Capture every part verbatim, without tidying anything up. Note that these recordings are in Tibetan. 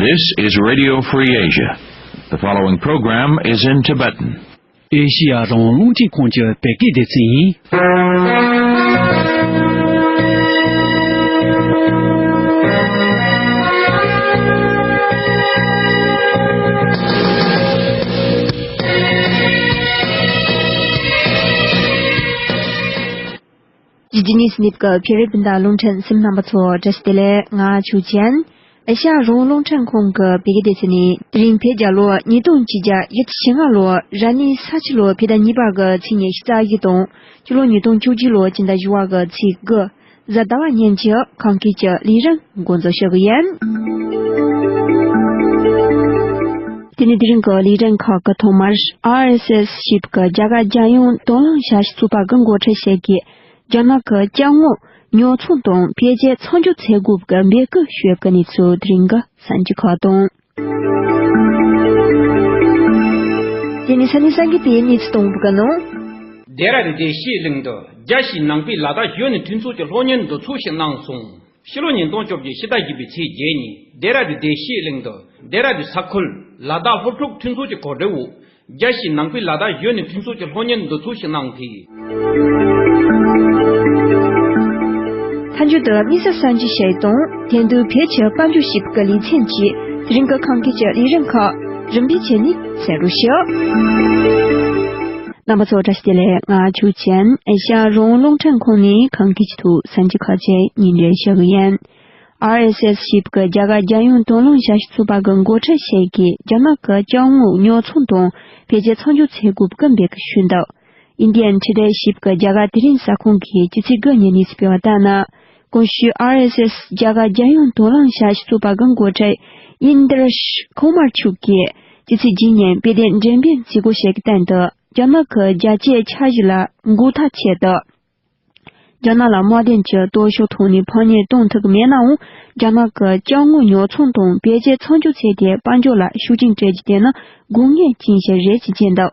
This is Radio Free Asia. The following program is in Tibetan. ཨེ་ཤི་ཡ་རང་དབང་རླུང་འཕྲིན་ཁང་གི་བོད་སྐད་སྡེ་ཚན་ཡིན། ཇི་ཇི་ནིས་ནིབ་ཀ་ཕི་རི་པིན་ད་རླུང་འཕྲིན་སེམས་རྣམ་པ་ཚོ་བཀྲ་ཤིས་བདེ་ལེགས། ང་ཆུ་ཆེན། ཨེ་ཤ་ཡ་རང་དབང་རླུང་འཕྲིན་ཁང་གི་བོད་སྐད་སྡེ་ཚན་ནས། དེ་རིང་བོད་རྒྱལ་ལོ་ཉིས་སྟོང་ཆིག་བརྒྱ་ཡ་ལྔ་ལོ་ར་ནི་ས་ཁྱི་ལོ་ཕྱེད་ཟླ་གཉིས་པ་གི་ཚེས་ཉི་ཤུ་རྩ་བཞི་དང་། སྤྱི་ལོ་ཉིས་སྟོང་བཅུ་གཅིག་ལོ་སྤྱི་ཟླ་བཞི་པ་གི་ཚེས་དགུ། གཟའ་ཟླ་བ་ཉིན་གྱི་ཁམས་སྐད་ཀྱི་ལས་རིམ་འགོ་འཛུགས་ཞུ་གི་ཡིན། དེ་ནས་དེ་རིང་གི་ལས་རིམ་ཁག་གི་ཐོག་མར། ཨར་ཨེས་ཨེས་ཞེས་པའི་རྒྱ་གར་རྒྱལ་ཡོངས་དང་བླངས་ཞབས་ཞུ་ཚོགས་པ་གི་འགོ་ཁྲིད་ཞིག་གིས། རྒྱ་ནག་གི་སྐྱབས་མགོན་ཉོ་ཚོང་དང་འཕེལ་རྒྱས་མཚམས་འཇོག་བྱེད་དགོས་པའི་འབོད་སྐུལ་ཞུས་པའི་གནས་ཚུལ་དེ་རིང་གི་གསར་འགྱུར་ཁག་དང་། དེ་ནས་ས་གནས་གསར་འགྱུར་དེའི་གནས་ཚུལ་དང་པོ་གི་ནང་། ལྡེ་ར་ལྡུན་བདེ་སྐྱིད་གླིང་དུ་རྒྱལ་སྤྱིའི་ནང་པའི་ལ་དྭགས་གཞོན་ནུ་མཐུན་ཚོགས་ཀྱི་གློག་བརྙན་འདུ་ཚོགས་ཤིག་གནང་སོང་། ཕྱི་ལོ་ཉིས་སྟོང་བཅོ་བརྒྱད་ཕྱི་ཟླ་བཞི་པའི་ཚེས་བརྒྱད་ཉིན་ལྡེ་ར་ལྡུན་བདེ་སྐྱིད་གླིང་དུ་ལྡེ་ར་ལྡུན་ས་ཁུལ་ལ་དྭགས་སློབ་ཕྲུག་མཐུན་ཚོགས་ཀྱི་གོ་སྒྲིག་འོག་རྒྱལ་སྤྱིའི་ནང་པའི་ལ་དྭགས་གཞོན་ནུ་མཐུན་ཚོགས་ཀྱི་གློག་བརྙན་འདུ་ཚོགས་ཤིག་གནང་སྟེ། མཐའ་མཇུག་ཏུ་དམིགས་བསལ་གསར་འགྱུར་ཞིག་དང་། དེང་དུས་བོད་ཀྱི་དཔལ་འབྱོར་ཞེས་པའི་ལེ་ཚན་གྱི་དེ་རིང་གི་ཁམས་སྐད་ཀྱི་ལས་རིམ་ཁག་རིམ་པས་བྱས་ནས་གསན་རོགས་ཞུ། རྣམ་པ་ཚོ་བཀྲ་ཤིས་བདེ་ལེགས། ང་ཆུ་ཆེན། ཨེ་ཤ་ཡ་རང་དབང་རླུང་འཕྲིན་ཁང་ནས་ཁམས་སྐད་ཀྱི་ཐོག་གསར་འགྱུར་ཁག་ཅིག་སྙན་སྒྲོན་ཞུ་གི་ཡིན། ཨར་ཨེས་ཨེས་ཞེས་པའི་རྒྱ་གར་རྒྱལ་ཡོངས་དང་བླངས་ཞབས་ཞུ་ཚོགས་པ་གི་འགོ་ཁྲིད་ཞིག་གིས་རྒྱ་ནག་གི་སྐྱབས་མགོན་ཉོ་ཚོང་དང་འཕེལ་རྒྱས་མཚམས་འཇོག་བྱེད་དགོས་པའི་འབོད་སྐུལ་ཞུས་འདུག Indian Today ཞེས་པའི་རྒྱ་གར་དེ་རིང་གསར་ཁང་གིས་ཕྱི་ཚེས་དགུ་ཉིན་གནས་ཚུལ་སྤེལ་བ་ལྟར་ན། གོང་ཞུས་ཨར་ཨེས་ཨེས་རྒྱ་གར་རྒྱལ་ཡོངས་དང་བླངས་ཞབས་ཞུ་ཚོགས་པ་གི་འགོ་ཁྲིད་ཨིན་དྲ་ཤི་ཁོ་མར་མཆོག་གིས་ཕྱི་ཚེས་བརྒྱད་ཉིན་བོད་དོན་འགྲེམས་སྤེལ་མཛད་སྒོ་ཞིག་གི་སྟེང་དུ། རྒྱ་ནག་གི་རྒྱལ་སྤྱིའི་འཆར་གཞི་ལ་མགོ་ཐག་ཆོད་དེ། རྒྱ་ནག་ལ་དམག་དོན་གྱི་སྟོབས་ཤུགས་ཐོག་ནས་ཕམ་ཉེས་གཏོང་ཐུབ་ཀྱི་མེད་ནའང་། རྒྱ་ནག་གི་སྐྱབས་མགོན་ཉོ་ཚོང་དང་འཕེལ་རྒྱས་མཚམས་འཇོག་བྱས་ཏེ་དཔལ་འབྱོར་ལ་ཤུགས་རྐྱེན་སྤྲད་རྒྱུ་དེ་ནི་དགོས་ངེས་ཅན་ཞིག་རེད་ཅེས་བརྗོད་འདུག་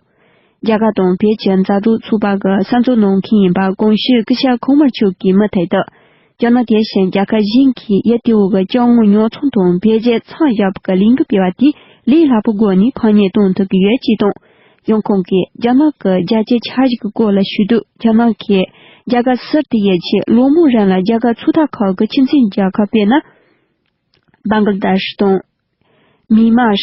རྒྱ་གར་དང་བོད་ཀྱི་མཛའ་གྲོགས་ཚོགས་པ་གི་གསར་འཛུགས་གནང་མཁན་ཡིན་པ་གོང་ཞུས་སྐུ་ཞབས་ཁོ་མར་མཆོག་གིས་མུ་མཐུད་དུ། རྒྱ་ནག་དེ་བཞིན་རྒྱལ་ཁབ་གཞན་གྱིས་ཡུལ་དེའི་འོག་གི་སྐྱབས་མགོན་ཉོ་ཚོང་དང་འཕེལ་རྒྱས་མཚམས་བཞག་པའི་ལས་འགུལ་སྤེལ་བ་དེས་ལས་སླ་པོའི་སྒོ་ནས་ཕམ་ཉེས་གཏོང་ཐུབ་ཀྱི་ཡོད་ཅེས་དང་། ཡང་ཁོང་གིས་རྒྱ་ནག་གི་རྒྱལ་སྤྱིའི་འཆར་གཞི་གི་སྐོར་ལ་ཞུས་དུས། རྒྱ་ནག་གིས་རྒྱ་གར་ཟུར་དུ་ཡོད་ཆེད་ལོ་མང་རིང་ལ་རྒྱ་གར་མཚོ་ཐོག་ཁག་གི་ཁྱིམ་མཚེས་རྒྱལ་ཁབ་དཔེར་ན། བང་ག་ལ་དེཤ་དང་། མི་མར།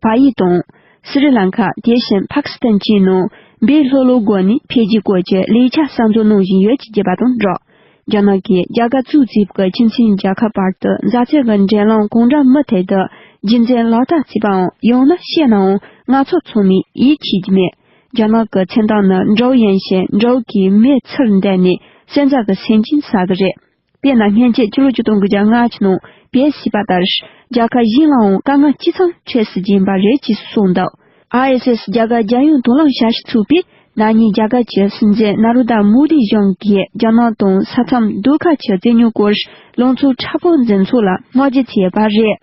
བལ་ཡུལ་དང་། སི་རི་ལང་ཀ། དེ་བཞིན་པ་ཀི་སི་ཐན་བཅས་ནང་འབད་ལྷོད་ལྷོད་སྒོ་ནས་འཕེལ་རྒྱས་སྐོར་གྱི་ལས་འཆར་གསར་འཛུགས་གནང་བཞིན་ཡོད་ཅེས་བརྗོད་པ་དང་སྦྲགས། རྒྱ་ནག་གིས་རྒྱ་གར་གཙོས་བྱས་པའི་ཁྱིམ་མཚེས་རྒྱལ་ཁབ་བར་དུ་མཛའ་བརྩེ་གི་འབྲེལ་ལམ་གང་འདྲ་མུ་མཐུད་དུ་རྒྱུན་འཛིན་ལག་བསྟར་བྱས་པའང་ཡང་ན་བཤད་ནའང་ང་ཚོ་ཚང་མས་ཡིད་ཆེས་ཀྱི་མེད། རྒྱ་ནག་གི་མཚོན་རྟགས་ནི་དགྲ་བོ་ཡིན་ཞིང་། དགྲ་བོ་གིས་མེ་ཚུར་འདེད་ནས་སེམས་ཅན་གྱི་སེམས་ཅན་ཟ་གི་རེད། དཔེར་ན། སྔོན་ཆད་ཕྱི་ལོ་ཆིག་སྟོང་དགུ་བརྒྱ་ལྔ་བཅུ་ནང་བོད་ཞེས་པ་ལྟར། རྒྱལ་ཁབ་གཞན་ལའང་དཀའ་ངལ་ཇི་ཙམ་འཕྲད་སྲིད་ཀྱི་ཡིན་པ་རེད་ཅེས་གསུངས་འདུག་ཨར་ཨེས་ཨེས་རྒྱ་གར་རྒྱལ་ཡོངས་དང་བླངས་ཞབས་ཞུ་ཚོགས་པས་ན་ནིང་རྒྱ་གར་གྱི་སྲིད་འཛིན་ན་རོ་དཱ་མོ་དི་གཞུང་གིས་རྒྱ་ནག་དང་ས་མཚམས་རྡོ་ཁ་གྱི་རྩོད་རྙོག་སྐོར་ལངས་ཕྱོགས་མཁྲེགས་པོ་འཛིན་ཕྱོགས་ལ་བསྔགས་བརྗོད་བྱས་པ་རེད།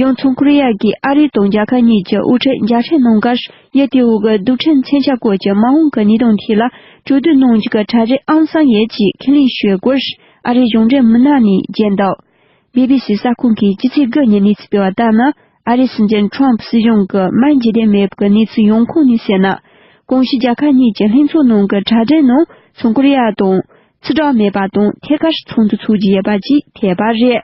ཡང་ཚོང་ཁོ་རེ་ཡ་གིས་ཨ་རི་དང་རྒྱལ་ཁབ་གཉིས་ཀྱི་དབུ་ཁྲིད་མཇལ་འཕྲད་གནང་སྐབས། ཡུལ་དེའི་འོག་གི་རྡུལ་ཕྲན་མཚོན་ཆ་སྐོར་གྱི་མ་འོངས་ཀྱི་གནས་སྟངས་ཐད་ལ་གྲོས་བསྡུར་གནང་རྒྱུ་གི་གྲ་སྒྲིག་ཨང་གསར་ཡོད་ཅེས་ཁས་ལེན་ཞུས་སྐོར་ཨ་རིའི་གཞུང་འབྲེལ་མི་སྣ་ནས་བརྗོད་འདུག་བི་བི་སི་གསར་ཁང་གིས་ཕྱི་ཚེས་དགུ་ཉིན་གནས་ཚུལ་སྤེལ་བ་ལྟར་ན། ཨ་རིའི་སྲིད་འཛིན་ཁྲོམ་སྲིད་གཞུང་གི་མར་འཇིགས་སྐྲག་མེད་པའི་གནས་ཚུལ་ཡོང་ཁུངས་ནས་གསུངས་ན། གོང་ཞུས་རྒྱལ་ཁབ་གཉིས་ཀྱི་ལྷན་ཚོགས་ནང་གི་གྲ་སྒྲིག་ནང་ཚོང་ཁོ་རེ་ཡ་དང་ཕྱི་དྲག་མེད་པ་དང་ཐད་ཀར་ཚོགས་འདུ་འཚོགས་རྒྱུ་ཡོད་པ་ཅིག་ཐེབས་པ་རེད།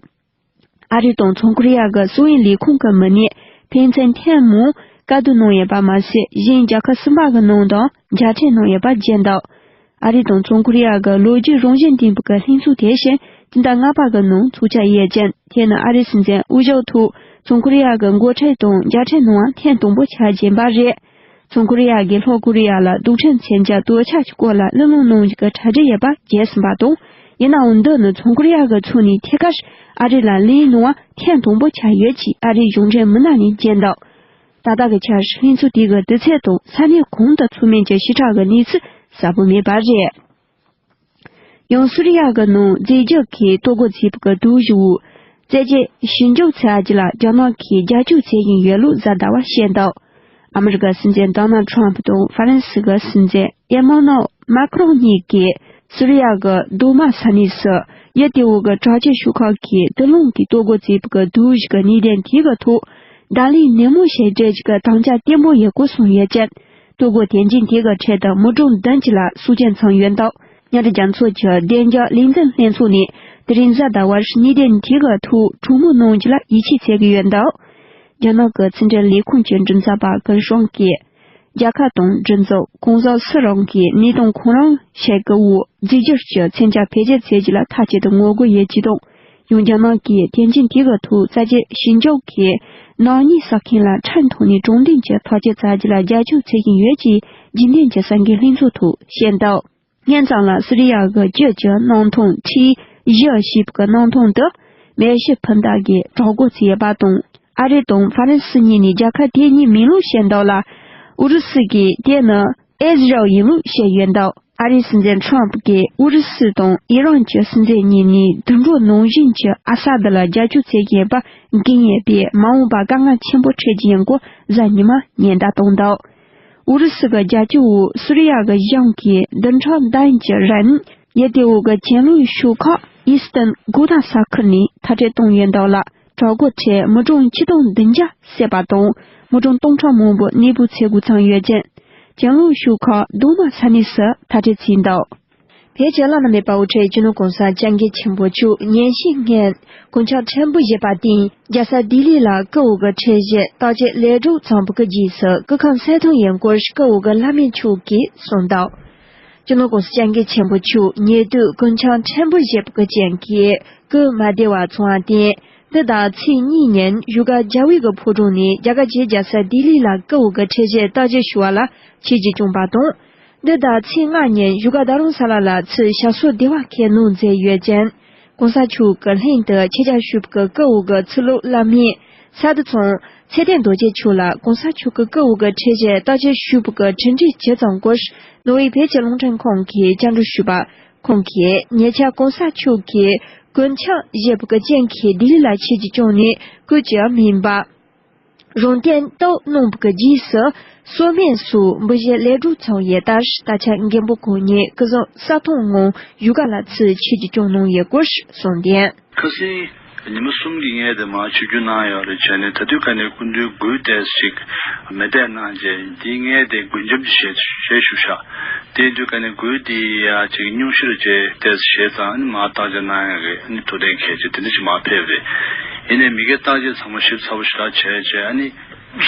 ཨ་རི་དང་ཚོང་ཁོ་རེ་ཡ་གི་གསང་བའི་ལས་ཁུངས་ཀྱི་མི་སྣས་ཕན་ཚུན་ཐེངས་མང་བཀའ་བསྡུར་གནང་ཡོད་པ་མ་ཟད། གཞན་རྒྱལ་ཁབ་གསུམ་པ་གི་ནང་དུའང་མཇལ་འཕྲད་གནང་ཡོད་པ་བརྗོད་འདུག་ཨ་རི་དང་ཚོང་ཁོ་རེ་ཡ་གི་ལོ་རྒྱུས་རང་བཞིན་ལྡན་པའི་ལྷན་ཚོགས་དེ་བཞིན་སྤྱི་ཟླ་ལྔ་པ་གི་ནང་འཚོགས་འཆར་ཡོད་ཅིང་། དེ་ནི་ཨ་རིའི་སྲིད་འཛིན་དབུ་བཞུགས་ཐོག་ཚོང་ཁོ་རེ་ཡ་གི་འགོ་ཁྲིད་དང་མཇལ་འཕྲད་གནང་བ་ཐེངས་དང་པོ་ཆགས་ཀྱི་ཡིན་པ་རེད། ཚོང་ཁོ་རེ་ཡ་གིས་ལྷོ་ཁོ་རེ་ཡ་ལ་རྡུལ་ཕྲན་མཚོན་ཆ་གཏོར་རྒྱག་གི་སྐོར་ལ་གླེང་སློང་གནང་རྒྱུ་གི་གྲ་སྒྲིག་ཡོད་པ་བརྗོད་ཟིན་པ་དང་། ཡིན་ནའང་། འདི་ནི་ཚོང་ཁོ་རེ་ཡ་གི་ཕྱོགས་ནས་ཐད་ཀར་ཨ་རི་ལ་གླེང་གནང་བ་ཐེངས་དང་པོ་ཆགས་ཡོད་ཅེས་ཨ་རིའི་གཞུང་འབྲེལ་མི་སྣ་ནས་བརྗོད་འདུག་ད་ལྟ་གི་ཆར་ལྷན་ཚོགས་དེ་གི་དུས་ཚོད་དང་ས་གནས་གང་དུ་འཚོགས་མིན་གྱི་ཞིབ་ཕྲ་གི་གནས་ཚུལ་གསལ་པོ་མེད་པ་རེད། ཡང་སུ་རི་ཡ་གི་ནང་རྫས་འགྱུར་གྱི་གཏོར་རྒོལ་བྱས་པའི་གི་འདུ་ཤེས་བཙན་ཤེད་ཞི་འཇགས་བྱ་རྒྱུ་ལ་རྒྱ་ནག་གིས་རྒྱབ་སྐྱོར་བྱེད་བཞིན་ཡོད་ལུགས་གཟའ་ཟླ་བ་བཤད་འདུག་ཨ་མི་རི་ཀའི་སྲིད་འཛིན་ཌོ་ནལ་ཌི་ཊརམ་ཕི་དང་ཧྥ་རན་སི་གི་སྲིད་འཛིན་ཨེ་མ་ནུ་ཨེལ་མཱ་ཁི་རོང་གཉིས་ཀྱིས་སུ་རི་ཡ་གི་རྡོ་དམག་ས་གནས་སུ་ ཡུལ་དེའི་གི་དྲག་ཆས་ཤོག་ཁག་གིས་དུག་རླངས་ཀྱིས་གཏོར་རྒོལ་བྱས་པའི་གི་དུས་བཞི་གི་གནད་དོན་དེའི་གི་ཐོག་བརྡ་ལན་ནན་མོ་བྱས་འཕྲལ་གྱི་དམ་བཅའ་བརྟན་པོ་ཡོད་སྐོར་གསུངས་ཡོད་ཅིང་། གཏོར་རྒོལ་དོན་རྐྱེན་དེ་གི་ཁྲོད་དུ་མི་གྲངས་བདུན་ཅིག་ལ་སྲོག་སྐྱོན་ཚང་ཡོད་འདུག། མཉམ་འབྲེལ་རྒྱལ་ཚོགས་ཀྱི་བདེ་འཇགས་ལས་འཛིན་ལྷན་ཚོགས་ནས་དེ་རིང་གཟའ་ཟླ་བར་གནད་དོན་དེ་གི་ཐོག་གྲོས་མོལ་གནང་རྒྱུ་ལ་ཡིད་ཆེས་བྱེད་ཀྱི་ཡོད་འདུག། རྒྱ་ནག་གི་ཕྱི་འབྲེལ་ལས་ཁུངས་ཀྱི་མགྲིན་ཚབ་པ་ཀུན་ཧྲང་གིས། རྒྱལ་ཁབ་དང་སྒྲིག་འཛུགས་གང་ཟག་སུ་རང་གིས་གནས་སྟངས་ཁོ་རང་ཤེས་ཀྱི་འོག་རྫས་འགྱུར་གྱི་མཚོན་ཆ་བེད་སྤྱོད་བྱེད་རྒྱུ་ལ་མཐའ་གཅིག་ཏུ་ངོ་རྒོལ་ཡོད་ཅེས་དང་། ཡང་རྒྱ་ནག་གིས་དོན་རྐྱེན་དེ་གི་ཐོག་རྩ་ཆེ་ཞི་འཇགས་ཀྱི་ནག་ཉེས་བསགས་མཁན་ལ་ཁྲིམས་ཐོག་ནས་དྲང་བདེན་གྱི་ཐག་གཅོད་བྱ་རྒྱུ་ལ་རྒྱབ་སྐྱོར་བྱེད་བཞིན་ཡོད་ཅེས་རྒྱུན་ལྡན་གྱི་གསར་འགོད་ལྷན་ཚོགས་ཐོག་བཤད་འདུག། སྔོན་ཙམ་ལ་སི་རི་ཡ་གི་བཅུད་ཀྱི་གནམ་ཐང་ཁྲི་བཞི་ཞེས་པའི་གནམ་ཐང་དུ་མེ་ཤི་འཕུར་མདའ་གིས་དྲག་རྒོལ་བྱས་པ་དང་། ཨ་རི་དང་ཧྥ་རན་སི་གཉིས་ནས་རྒྱལ་ཁབ་དེ་གཉིས་མིན་ལུགས་བཤད་འདུག་ལ། ཨུ་རུ་སུ་གིས་དེ་ནི་ཨི་ཟི་རལ་ཡིན་ལུགས་བཤད་ཡོད་འདུག། ཨ་རིའི་སྲིད་འཛིན་ཁྲོམ་གྱིས་ཨུ་རུ་སུ་དང་ཨི་རན་གྱི་སྲིད་འཛིན་གཉིས་ནས་དུད་འགྲོ་ནང་བཞིན་གྱི་ཨ་ས་ད་ལ་རྒྱབ་སྐྱོར་བྱེད་ཀྱིན་པ་འགན་ཡོད་པས། མ་འོངས་པར་དཀའ་ངལ་ཆེན་པོ་འཕྲད་རྒྱུ་ཡིན་སྐོར་གཟའ་ཉི་མ་ཉེན་བརྡ་བཏང་འདུག། ཨུ་རུ་སུ་གི་རྒྱབ་སྐྱོར་འོག་སུ་རི་ཡ་གི་གཞུང་གིས་བདུན་ཕྲག་བདུན་གྱི་རིང་ཡུལ་དེའི་གི་གྱེན་ལོགས་ཤོག་ཁག་ཨི་སི་ཏན་གུ་ཏ་ས་ཁུལ་ནས་མཐའ་སྐྲོད་བཏང་ཡོད་འདུག་ལ། དྲག་རྒོལ་ཁྲོད་མི་གྲངས་ཆིག་སྟོང་བདུན་བརྒྱ་བསད་པ་དང་། མི་གྲངས་སྟོང་ཕྲག་མང་པོ་གནས་སྤོ་བྱེད་དགོས་ཚང་ཡོད་ཅིང་། གྱེན་ལོགས་ཤོག་ཁག་རྡོག་མ་ས་གནས་སུ་མཐའ་སྐྲོད་བྱས་འདུག། བོད་ཀྱི་བླ་ན་མེད་པ་དབུ་ཁྲིད་སྤྱི་ནོར་གོང་ས་སྐྱབས་མགོན་ཆེན་པོ་མཆོག་ཉིན་ཤས་སྔོན་གངས་འཁྱག་ཕྲན་བུ་བཞེས་པ་དེས་རྒྱལ་ས་ལྡི་ལི་ལ་སྐུ་འོ་གི་ཁྲལ་བཞེས་བརྟག་དཔྱད་ལས་གྲུབ་ཚང་བུ་གི་རྗེས་སུ་སྐུ་ཁམས་གསལ་ཐང་ཡིན་སྐོར་སྐུ་འོ་གི་བླ་མས་མཆོག་གིས་གསུངས་འདུག། སྤྱི་ནོར་གོང་ས་སྐྱབས་མགོན་ཆེན་པོ་མཆོག་ཉེ་དུས་གངས་འཁྱག་ཕྲན་བུ་བཞེས་པ་གི་རྐྱེན་གྱིས་སྐུ་མ་བདེ་བ་སོང་བ་བརྟེན། འདི་ཟླ་ཚེས་གཉིས་ཉིན་བཞུགས་སྒར་རྒྱལ་བའི་གི་ཕོ་བྲང་ནས་རྒྱ་གར་གྱི་རྒྱལ་ས་ལྡི་ལི་ལ་སྐུ་འོ་གི་ཁྲལ་བཞེས་བརྟག་དཔྱད་ཞུ་བ་ལ་ཆེད་ཀྱི་བྱོན་པ་དང་། འདི་ཟླ་ཚེས་ལྔ་ཉིན་བཞུགས་སྒར་རྡ་རམ་ས་ལ་ལ་ཚུར་ཞབས་སོར་བདེ་བར་འཁོད་གནང་མཛད་ཡོད་ཅིང་། གོང་ས་མཆོག་གི་ལྷན་དུ་ཆེད་བཅར་ཞུས་པའི་གི་སྐུ་འོ་གི་ཚུལ་སློབ་བླ་མས་ས་དེ་ཚང་ཚེ་བརྟན་རྡོ་རྗེ་མཆོག་ལ་གོང་ས་མཆོག་གི་སྐུ་འོ་གི་ཁྲལ་བཞེས་བརྟག་དཔྱད་ཞུས་པའི་གི་གྲུབ་འབྲས་ཇི་ཙམ་སྐོར་ནོར་ཝེ་བོད་ཀྱི་རླུང་འཕྲིན་ཁང་གིས་བཅར་འདྲི་ཞུས་པ། ཁོང་གིས་ཉེ་ཆར་གོང་ས་མཆོག་གིས་གངས་འཁྱག་བཞེས་པའི་གི་རྐྱེན་གྱིས་ལྡི་ལི་ལ་ཆེད་ཀྱི་བྱོན་ནས་སྐུ་ཅི་མིན་པ། རང་བརྟེན་ཏོག་གནང་བའི་གི་རྗེས་སུ་སོ་སྨན་སོགས་འབུལ་བཞེས་ལས་གྲུབ་ཚང་ཡོད་ལྟར། ད་ཆ་མགོན་པོ་གང་ཉིད་སྐུ་གཟུགས་ས་ཐོག་ངང་བཞུགས་སྒར་ལ་ཚུར་ཆེད་ཀྱི་བྱོན་གནང་ཡོད་སྐོར་གསུངས་དོན། ཁ་སང་ཉི་མ་གསུམ་གྱི་སྔས་དེ་མར་ཆིབས་བསྒྱུར་གནང་ཡོད་རེད་བྱས་ནས། ད་དུས་ཀ་ནས་སྐུ་མདུན་འགུལ་ཏོག་ཙམ་ཅིག་མེ་བསྲེགས་གནང་རྗེས་དེའི་སྔས་དེ་འགུལ་འཇམ་ཅིག་བྱས་བྱས་བཞུགས་ཤག། དེ་དུས་ཀ་ནས་འགུལ་དེ་ཡ་ཅིག་སྙུང་གཞིར་བྱས་ཏོག་ཙམ་བྱས་ཙང་། ཨ་ནི་མར་བརྟག་དཔྱད་གནང་ཡག་གི་ཨ་ནི་ཐུགས་གཏན་འཁེལ་བྱས་དེ་འདྲ་ཅིག་མར་ཕེབས་རེད། ཡིན་ནའི་མི་སྒེར་བརྟག་དཔྱད་ཚང་མ་ཞིབ་ཚགས་པོ་ཞེ་དྲག་བྱས་བྱས། ཨ་ནི་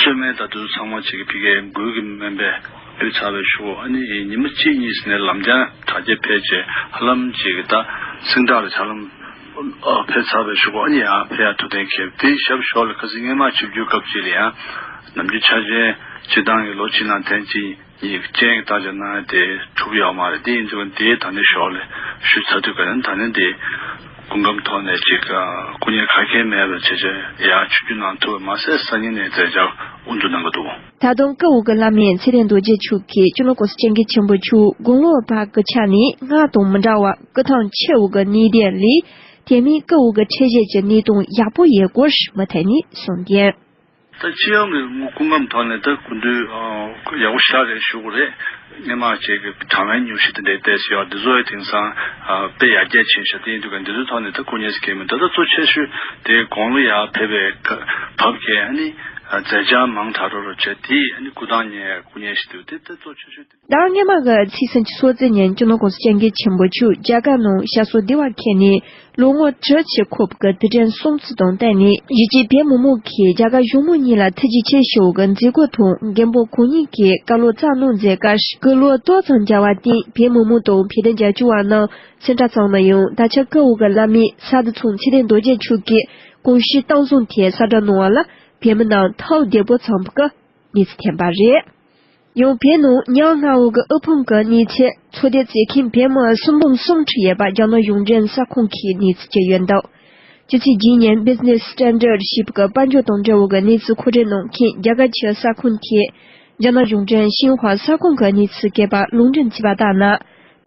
སོ་སྨན་ད་དུང་ཚང་མ་ཅིག་ཕ་གིའི་འགུལ་གྱི་སྨན་པས་ཕུལ་ཚར་བའི་གཞུག། ཨ་ནི་ཉི་མ་གཅིག་གཉིས་ནས་ལམ་རྐྱང་དྲག་སྐྱེད་ཕེབས་བྱས་ཧ་ལམ་ཅིག་ད་སིང་ཏྲག་ལ་ཧ་ལམ་ཕེབས་ཚར་བའི་གཞུག། ཨ་ནི་ཡང་ཕེབས་ཡག་ཐུགས་གཏན་འཁེལ། དེའི་ཞབས་ཞོར་ལ་ཁ་སང་སྔོན་མ་ཆིབས་བསྒྱུར་སྐབས་ཅིག་ལ་ཡང་ནམ་རྒྱུན་འཆར་ཅན་སྤྱིར་བཏང་གི་ལོ་གཅིག་ནང་ཐེངས་གཅིག་གཉིས་ཀྱི་སྤྱན་གྱི་བརྟག་དཔྱད་གནང་ཡ་དེ་གྲུབ་ཡོད་མ་རེད། དེ་ཡིན་དུས་དེའི་ད་ནི་ཞོར་ལ་ཞུས་ཚར་དུས་ག་ནས་ད་ནི་དེ་སྐུ་ཁམས་ཐོག་ནས་ཅིག་སྐུ་ངལ་ག་གེ་མེད་པར་བྱས་བྱས་ཡར་ཆིབས་བསྒྱུར་གནང་ཐུབ་པ་མ་ཟད་སང་ཉིན་ནས་མཛད་འཆར་དབུ་འཛུགས་གནང་གི་འདུག། ད་དུང་སྐུ་འོ་གི་བླ་སྨན་ཚེ་བརྟན་རྡོ་རྗེ་མཆོག་གིས་སྤྱི་ནོར་གོང་ས་སྐྱབས་མགོན་ཆེན་པོ་མཆོག་དགུང་ལོ་བར་གྱི་ཆ་ནས་སྔར་དང་མི་འདྲ་བར་སྐུ་ཐང་ཆེ་བོ་གི་གནས་དེ་ལས། དེ་མིན་སྐུ་འོ་གི་ཁྲལ་བཞེས་ཀྱི་གནས་སྟངས་ཡག་པོ་ཡོད་སྐོར་མུ་མཐུད་ནས་གསུངས་དོན། ད་སྤྱི་ཡོངས་ཀྱི་སྐུ་ཁམས་ཐོག་ནས་ད་སྐུ་མདུན་ཡག་པོ་ཞེ་དྲག་རེད་ཞུ་དགོས་རེད། སྔོན་མ་བཅས་ཀྱི་གྲང་བའི་སྙུང་གཞི་དེ་འདྲའི་ཏོག་ཙམ་ཡོད། འདི་ཚོ་ཡང་དེང་སང་དཔེ་ཡར་རྒྱས་ཕྱིན་ཤག། དེ་ཡིན་དུས་ཀ་འདི་ཚོའི་ཐོག་ནས་ད་སྐུ་ངལ་ཟེར་གྱི་མི་འདུག། ད་གཙོ་ཆེ་ཤོས་དེ་དགུང་ལོ་ཡར་ཕེབས་པའི་བབ་ཀྱིས་ཨ་ནི་མཛད་འཆར་མང་དྲགས་འགྲོ་རུ་བྱས། དེ་ཨ་ནི་སྐུ་ཐང་ཉེ་སྐུ་ངལ་ཞིག་འདུག། དེ་ད་གཙོ་ཆེ་ཤོས་དེ། ཟླ་སྔོན་མ་གི་ཚེས་སུམ་ཅུ་སོ་བརྒྱད་ཉིན་སྤྱི་ནོར་གོང་ས་སྐྱབས་མགོན་ཆེན་པོ་མཆོག་རྒྱ་གར་ནང་ཞབས་སོར་བདེ་བར་འཁོད་ནས་ལོ་ངོ་དྲུག་ཅུ་འཁོར་བའི་དུས་དྲན་སྲུང་བརྩི་དང་བསྟུན་ནས། གཞིས་བྱེས་བོད་མི་མང་གིས་རྒྱ་གར་གཞུང་མང་གཉིས་ལ་ཐུགས་རྗེ་ཆེ་ཞུ་བའི་མཛད་སྒོ་དང་། མགོན་པོ་གང་ཉིད་ཀྱིས་བཀའ་སློབ་སྩལ་གནང་མཛད་སྐབས། སྐུ་ལོ་ཏོག་ཙམ་བརྒྱབ་པར་བརྟེན། བོད་མི་མང་དང་བོད་དོན་རྒྱབ་སྐྱོར་བ་རྣམས་སེམས་ཁྲལ་ཙམ་ན་ཡང་། ད་ཆ་སྐུ་འོ་གི་བླ་སྨན་ས་བདུན་ཚང་ཚེ་བརྟན་རྡོ་རྗེ་མཆོག་གི་དགོངས་གཞི་གཏིང་ཟབ་ཐད་གསལ་བསྒྲགས་གནང་བ་ལ་བོད་མི་རྣམས་ཐུགས་བདེ་པོ་ཚང་བའི་གནས་ཚུལ་ཐོན་པ་རེད། ཡང་བོད་ནང་ཉ་ལྔ་བོ་གི་དབུལ་ཕོངས་ཀྱི་གནས་ཚུལ་ཚོད་ལྟ་བྱེད་མཁན་བོད་མི་སུམ་སྟོང་གསུམ་ཁྲི་ཡོད་པ་རྒྱ་ནག་གཞུང་འབྲེལ་གསར་ཁང་གིས་གནས་ཚུལ་བསྐྱལ་ཡོད་འདུག། སྤྱི་ཚེས་བརྒྱད་ཉིན་Business Standard ཞེས་པའི་དཔལ་འབྱོར་དང་འབྲེལ་བའི་གནས་ཚུལ་མཁོ་སྤྲོད་གནང་མཁན་རྒྱ་གར་གྱི་གསར་ཁང་གིས་རྒྱ་ནག་གཞུང་འབྲེལ་ཤིན་ཧྭ་གསར་ཁང་གི་གནས་ཚུལ་སྐད་པར་ལུང་འདྲེན་བྱས་པ་ལྟར་ན།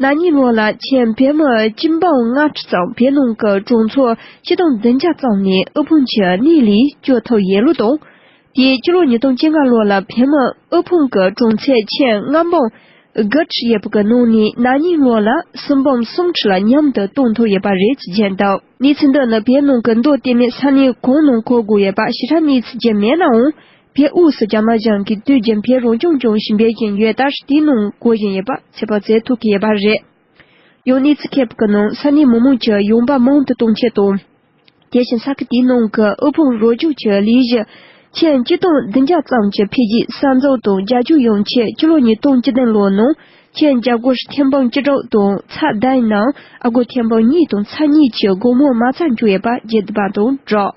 ན་ནིང་ལོ་ལ་ཁྱོན་བོད་མི་སྤྱི་འབངས་ལྔ་ཁྲི་ཙམ་བོད་ནང་གི་གྲོང་ཚོ་ཆིག་སྟོང་བདུན་བརྒྱ་ཙམ་ནས་དབུལ་ཕོངས་ཀྱི་གནས་ལས་སྐྱོབ་ཐུབ་ཡོད་ལུགས་དང་། དེས་ཕྱི་ལོ་ཉིས་སྟོང་བཅོ་ལྔ་ལོ་ལ་བོད་མི་དབུལ་ཕོངས་ཀྱི་གྲངས་ཚད་ཁྱོན་ལྔ་འབུམ་ དགུ་ཁྲི་ཡོད་པ་གི་ནང་ནས་ན་ནིང་ལོ་ལ་སུམ་འབུམ་གསུམ་ཁྲི་ལ་མཉམ་དུ་གཏོང་ཐུབ་ཡོད་པ་རེད་ཅེས་བརྗོད་འདུག་གནས་ཚུལ་འདི་ནི་བོད་ནང་གི་མདོ་དེ་མིན་ས་གནས་གང་ནང་གོ་དགོས་ཡོད་པ་ཞིབ་ཕྲ་གནས་ཚུལ་ཅིག་མེད་ནའང་། བོད་དབུས་སུ་རྒྱ་ནག་གཞུང་གིས་དུས་རྒྱུན་བོད་རང་སྐྱོང་ལྗོངས་ཞེས་འབོད་བཞིན་ཡོད་སྟབས། དེའི་ནང་གོ་བཞིན་ཡོད་པ་ཚོད་དཔག་བྱེད་ཐུབ་ཀྱི་ཡོད་པ་རེད། ཡང་གནས་ཚུལ་མཁས་པ་གི་ནང་ས་གནས་མི་མང་གི་ཡོང་འབབ་མང་དུ་གཏོང་ཆེད་དང་། དེ་བཞིན་ས་ཁུལ་དེའི་ནང་གི་དབུལ་ཕོངས་རོགས་སྐྱོབ་ཀྱི་ལས་གཞི་ཁྱོན་ཆིག་སྟོང་བདུན་བརྒྱ་ཙམ་གྱི་འཕེལ་རྒྱས་གསར་འཛུགས་དང་རྒྱབ་སྐྱོར་ཡོང་ཆེད། ཕྱི་ལོ་ཉིས་སྟོང་བཅུ་བདུན་ལོའི་ནང་ཁྱོན་བརྒྱ་སྒོར་ཐེར་འབུམ་བཅུ་དྲུག་དང་ཚེག་བདུན་ནང་ཨ་སྒོར་ཐེར་འབུམ་གཉིས་དང་ཚེག་གཉིས་ཀྱི་སྒོར་མོ་མ་རྩ་འཇོག་ཡོད་པ་བརྗོད་འདུག་པ་དང་སྦྲགས།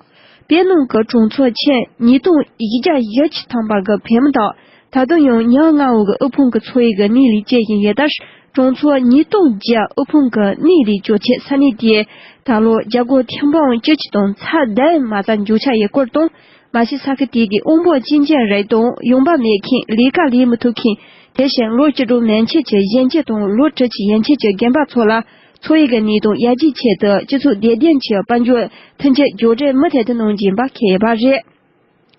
བོད་ནང་གི་གྲོང་ཚོ་ཁྱོན་ཉིས་སྟོང་བཞི་བརྒྱ་བཞི་བཅུ་ཐམ་པ་གི་བོད་མི་དག་ད་དུང་ཡང་ཉ་ལྔ་བོ་གི་དབུལ་ཕོངས་ཀྱི་འཚོ་བའི་གི་གནས་ལས་བཅད་བཞིན་ཡོད་སྟབས། གྲོང་ཚོ་ཉིས་སྟོང་བརྒྱ་དབུལ་ཕོངས་ཀྱི་གནས་ལས་བཅད་ཆེད་ས་གནས་དེས་ད་ལོ་བརྒྱ་སྒོར་ཐེར་འབུམ་བཅུ་གཅིག་དང་ཚེག་བདུན་མ་རྩ་འཇོག་འཆར་ཡོད་སྐོར་དང་། མ་གཞི་ས་ཁུལ་དེ་གའི་དབང་པོ་གཅིག་མཇལ་རིགས་དང་ཡོང་འབབ་མེད་མཁན། ལས་ཀ་ལས་མི་ཐུབ་མཁན། དེ་བཞིན་ལོ་བཅུ་དྲུག་མན་ཆད་ཀྱི་གཞོན་སྐྱེས་དང་ལོ་དྲུག་ཅུ་ཡན་ཆད་ཀྱི་རྒན་པ་ཚོ་ལ་འཚོ་བའི་གི་གནས་སྟངས་ཡར་རྒྱས་ཆེད་དུ་སྤྱི་ཚོགས་བདེ་དོན་གྱི་དཔལ་འབྱོར་མཐུན་འགྱུར་མགྱོགས་འགྲོས་མུ་མཐུད་དུ་གནང་བཞིན་པ་འཁོད་ཡོད་པ་རེད།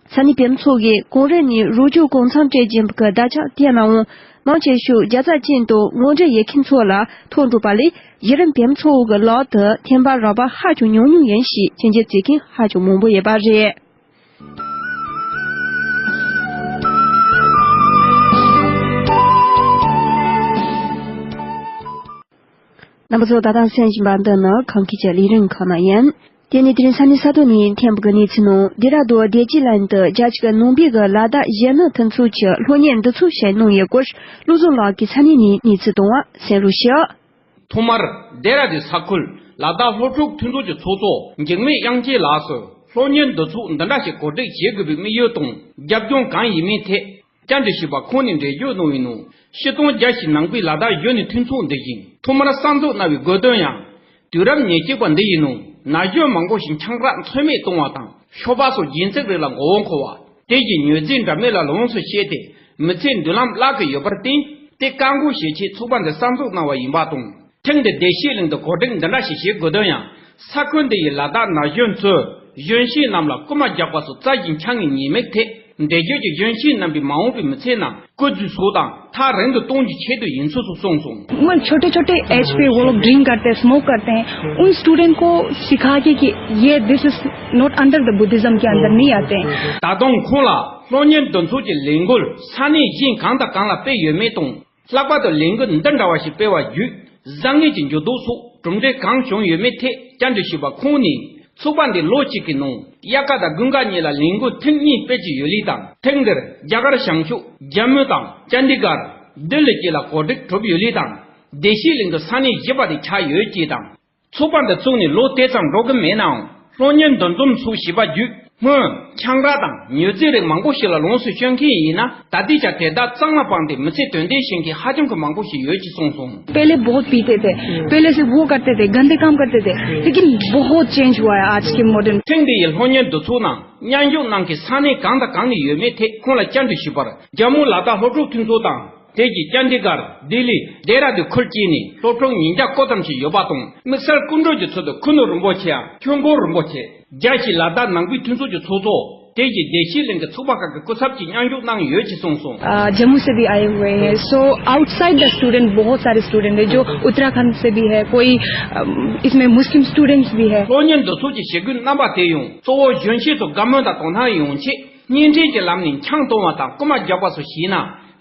ས་གནས་བོད་མི་ཚོ་གིས་གོང་རིམ་ནས་རོགས་སྐྱོར་གང་འཚམ་སྤྲད་བཞིན་པ་གི་བརྡ་ཁྱབ་བསྟན་ནའང་། མང་ཆེ་ཤོས་རྒྱལ་ཚབ་ཅན་དང་ངོ་འབྲེལ་ཡོད་མཁན་ཚོ་ལ་ཐོ་འགོད་པ་ལས་གཞི་རིམ་བོད་མི་ཚོ་གི་ལག་ཏུ་ཐོན་པ་རག་པ་ཧ་ཅང་ཉུང་ཉུང་ཡིན་ཞེས་མཁྱེན་རྒྱ་བྱེད་མཁན་ཧ་ཅང་མང་པོ་ཡོད་པ་རེད། རྣམ་པ་ཚོ་ད་ལྟ་གསན་བཞིན་པ་འདི་ནི་ཁམས་སྐད་ཀྱི་ལས་རིམ་ཁག་ནང་ཡིན། དེ་ནས་དེ་རིང་ས་གནས་ས་ཐོག་ནས་ཐོན་པའི་གནས་ཚུལ་ནང་། ལྡེ་ར་ལྡུན་བདེ་སྐྱིད་གླིང་དུ་རྒྱ་ཆེ་གི་ནང་པའི་གི་ལ་དྭགས་གཞོན་ནུ་མཐུན་ཚོགས་ཀྱི་སློབ་གཉེར་འདུ་ཚོགས་ཞིག་གནང་ཡོད་སྐོར། བློ་བཟང་ལགས་ཀྱིས་ས་གནས་ནས་གནས་ཚུལ་བཏང་བ་གསན་རོགས་ཞུ། ཐོག་མར་ལྡེ་ར་ལྡུན་ས་ཁུལ་ལ་དྭགས་སློབ་ཕྲུག་མཐུན་ཚོགས་ཀྱི་ཚོགས་གཙོ་འཇིགས་མེད་དབྱངས་ཅན་ལགས་སུ་སློབ་གཉེར་འདུ་ཚོགས་འདི་འདྲ་ཞིག་གོ་སྒྲིག་བྱེད་དགོས་པའི་དམིགས་ཡུལ་དང་རྒྱབ་ལྗོངས་གང་ཡིན་མིན་ཐད། བཅར་འདྲི་ཞུས་པ་ཁོང་ནས་འགྲེལ་བརྗོད་གནང་བའི་ནང་། ཕྱི་སྟོང་བརྒྱ་ཞིག་ནང་པའི་ལ་དྭགས་གཞོན་ནུ་མཐུན་ཚོགས་འདི་བཞིན་ཐོག་མར་གསར་འཛུགས་གནང་བའི་དགོས་དོན་ཡང་། དུས་རབས་ཉེར་གཅིག་པ་འདི་ཡི་ནང་ན་གཞོན་མང་པོ་ཞིག་ཆང་རག་ཚོད་མེད་གཏོང་བ་དང་ཤོ་སྦག་སོགས་རྒྱུན་ཚིག་རིགས་ལ་མགོ་བོ་འཁོར་བ། དེ་བཞིན་མྱོས་རྫས་འདྲ་མིན་ལ་ལོངས་སུ་སྤྱད་དེ་མི་ཚེའི་མདུན་ལམ་བརླག་གི་ཡོད་པར་བརྟེན། དེ་བཀག་འགོག་བྱེད་ཆེད་ཚོགས་པ་འདི་གསར་འཛུགས་གནང་བ་ཡིན་པ་དང་། ཐེངས་འདིར་བདེ་སྐྱིད་གླིང་དུ་གོ་སྒྲིག་འདི་འདྲ་ཞིག་བྱེད་དགོས་དོན་ཡང་། ས་ཁུལ་འདི་ཡི་ལ་དྭགས་ན་གཞོན་ཚོས་གཞོན་སྐྱེས་རྣམས་ལ་རྐུ་མ་རྒྱག་པ་སོགས་རྩ་བཞིན་འཆར་ངེས་ཉེས་དམིགས་ཐད། འབྲེལ་བརྗོད་ཀྱིས་གཞོན་སྐྱེས་རྣམ་པའི་མ་འོངས་པའི་མི་ཚེ་ནང་སྐུལ་འཛུལ་སོགས་དང་ཐག་རིང་དུ་གཏོང་རྒྱུའི་ཆེད་དུ་ཡིན་ཚུལ་སོགས་གསུངས་སོང་། मतलब छोटे छोटे एज पे वो लोग ड्रिंक करते हैं, स्मोक करते हैं। उन स्टूडेंट को सिखा के कि ये, this is not under the Buddhism के अंदर नहीं आते हैं। ད་དུང་ཁོང་ལ་སློབ་གཉེར་འདུ་ཚོགས་ཀྱི་ལས་འགུལ་ས་གནས་གཞན་གང་དང་གང་ལ་སྤེལ་ཡོད་མེད་དང་། ལྷག་པར་དུ་ལས་འགུལ་འདི་འདྲ་བ་ཞིག་སྤེལ་བ་བརྒྱུད་བཟང་ངན་གྱི་འགྱུར་ལྡོག་སོགས་གྲུབ་འབྲས་གང་བྱུང་ཡོད་མེད་ཐད་བཅར་འདྲི་ཞུས་པ་ཁོང་ནས། ཚོགས་པ་འདིས་ལོ་གཅིག་གི་ནང་དབྱར་ཁ་དང་དགུན་ཁ་གཉིས་ལ་ལས་འགུལ་ཐེངས་གཉིས་སྤེལ་གྱི་ཡོད་ལུགས་དང་། ཐེངས་འདིར་རྒྱ་གར་བྱང་ཕྱོགས་ཇམ་མུ་དང་ཅན་དི་གྷར། ལྡི་ལི་བཅས་ལ་གོ་སྒྲིག་གྲུབ་ཡོད་ལུགས་དང་། བདེ་སྐྱིད་གླིང་དུ་ས་གནས་བཞི་པ་དེ་ཆགས་ཡོད་ཅེས་དང་། ཚོགས་པ་འདི་བཙུགས་ནས་ལོ་དེ་ཙམ་འགྲོ་གི་མེད་ནའང་། སློབ་གཉེར་འདུ་འཛོམས་སོགས་བྱས་པ་བརྒྱུད། སྔོན་ཆང་རག་དང་མྱོས་རྫས་རིགས་མང་པོ་ཞིག་ལ་ལོངས་སུ་སྤྱོད་མཁན་ཡིན་ན། ད་ལྟའི་ཆར་དེ་དག་གཙང་མ་སྤངས་ཏེ་མི་ཚེ་དོན་ལྡན་བྱེད་མཁན་ཧ་ཅང་གི་མང་པོ་ཞིག་ཡོད་ཅེས་གསུངས་སོང་། पहले बहुत पीते थे, पहले से वो करते थे, गंदे काम करते थे, लेकिन बहुत चेंज हुआ है आज के मॉडर्न। ཐེངས་འདི་ཡི་སློབ་གཉེར་འདུ་ཚོགས་ནང་མཉམ་ཞུགས་གནང་མཁན་ས་གནས་གང་དང་གང་ནས་ཡོད་མེད་ཐད་ཁོང་ལ་བཅར་འདྲི་ཞུས་པར། ཇམ་མུ་ལ་དྭགས་སློབ་ཕྲུག་མཐུན་ཚོགས་དང་། དེ་རྗེས་ཅན་དི་གྷར། ལྡི་ལི། ལྡེ་ར་ལྡུན་ཁུལ་བཅས་ནས་སློབ་ཕྲུག་ཉིས་བརྒྱ་སྐོར་ཙམ་ཞིག་ཡོད་པ་དང་། དམིགས་བསལ་སྐུ་མགྲོན་གྱི་ཚུལ་དུ་ཁུ་ནུ་རིན་པོ་ཆེའམ་ཆོས་འཁོར་རིན་པོ་ཆེ། རྒྱལ་སྤྱིའི་ལ་དྭགས་ནང་པའི་མཐུན་ཚོགས་ཀྱི་ཚོགས་གཙོ། དེ་རྗེས་བདེ་སྐྱིད་གླིང་གི་ཚོགས་པ་ཁག་གི་སྐུ་ཚབ་ཀྱིས་མཉམ་ཞུགས་གནང་ཡོད་ཅེས་གསུངས་སོང་། अ, जम्मू से भी आए हुए हैं। So आउटसाइड द स्टूडेंट बहुत सारे स्टूडेंट है, जो उत्तराखंड से भी है, कोई, अम, इसमें मुस्लिम स्टूडेंट्स भी है। སློབ་གཉེར་འདུ་ཚོགས་ཀྱི་བྱེད་སྒོའི་རྣམ་པ་དེ་ཡང་གཙོ་བོ་གཞོན་སྐྱེས་ཚོ་དགའ་མོས་དང་དོ་སྣང་ཡོང་ཆེད། གཉེན་འཕྲད་ཀྱི་ལམ་ནས་ཆང་འཐུང་བ་དང་རྐུ་མ་རྒྱག་པ་སོགས་བྱས་ན།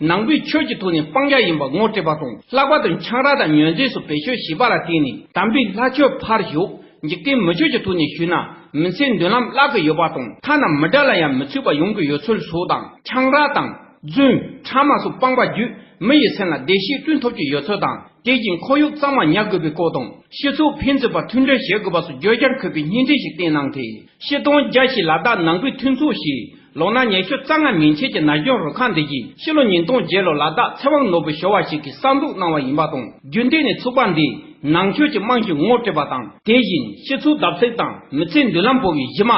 ནང་པའི་ཆོས་ཀྱི་ཐོག་ནས་སྤང་བྱ་ཡིན་པ་ངོ་སྤྲད་པ་དང་། ལྷག་པར་དུ་ཆང་རག་དང་མྱོས་རྫས་སོགས་བེད་སྤྱོད་བྱས་པ་ལ་བརྟེན་ནས་དམ་པའི་ལྷ་ཆོས་ཕར་ཞོག་འཇིག་རྟེན་མི་ཆོས་ཀྱི་ཐོག་ནས་ཞུས་ན། མི་ཚེའི་མདུན་ལམ་བརླག་གི་ཡོད་པ་དང་། ཐ་ན་མི་དགྲ་ལ་ཡང་མི་ཚུགས་པ་ཡོང་གི་ཡོད་ཚུལ་སོགས་དང་། ཆང་རག་དང་། རྫུན། ཕྲ་མ་སོགས་སྤངས་པ་བརྒྱུད་མི་ཡི་སེམས་ལ་བདེ་སྐྱིད་བསྐྲུན་ཐུབ་ཀྱི་ཡོད་ཚུལ་དང་། དེ་བཞིན་ཁོར་ཡུག་གཙང་མ་ཉར་དགོས་པའི་སྐོར་དང་། སྤྱི་ཚོགས་ཕན་ཚུན་བར་མཐུན་སྒྲིལ་བྱེད་དགོས་པ་སོགས་བརྗོད་བྱར་འཁོད་པའི་བརྙན་འཕྲིན་ཞིག་བསྟན་གནང་སྟེ། ཕྱི་སྟོང་བརྒྱད་ཞེས་ལ་དྭགས་ནང་པའི་མཐུན་ཚོགས་ཞེས་ལོ་ན་ཉི་ཤུ་རྩ་ལྔ་མན་ཆད་ཀྱི་ན་གཞོན་རུ་ཁག་འདི་ཡིས་ཕྱི་ལོ་ཉིས་སྟོང་བརྒྱད་ལོར་ལ་དྭགས་ཚེ་དབང་ནོར་བུ་ཞུ་བ་ཞིག་གིས་གསར་འཛུགས་གནང་བ་ཡིན་པ་དང་། རྒྱུན་ལྡན་ནས་ཚོགས་པ་འདིས་ནང་ཆོས་ཀྱི་རྨང་གཞི་ངོ་སྤྲད་པ་དང་། དེ་བཞིན་སྤྱི་ཚོགས་བརྡབ་གསིག་དང་མི་ཚེའི་མདུན་ལམ་སྤོ་བའི་གཞི་མ།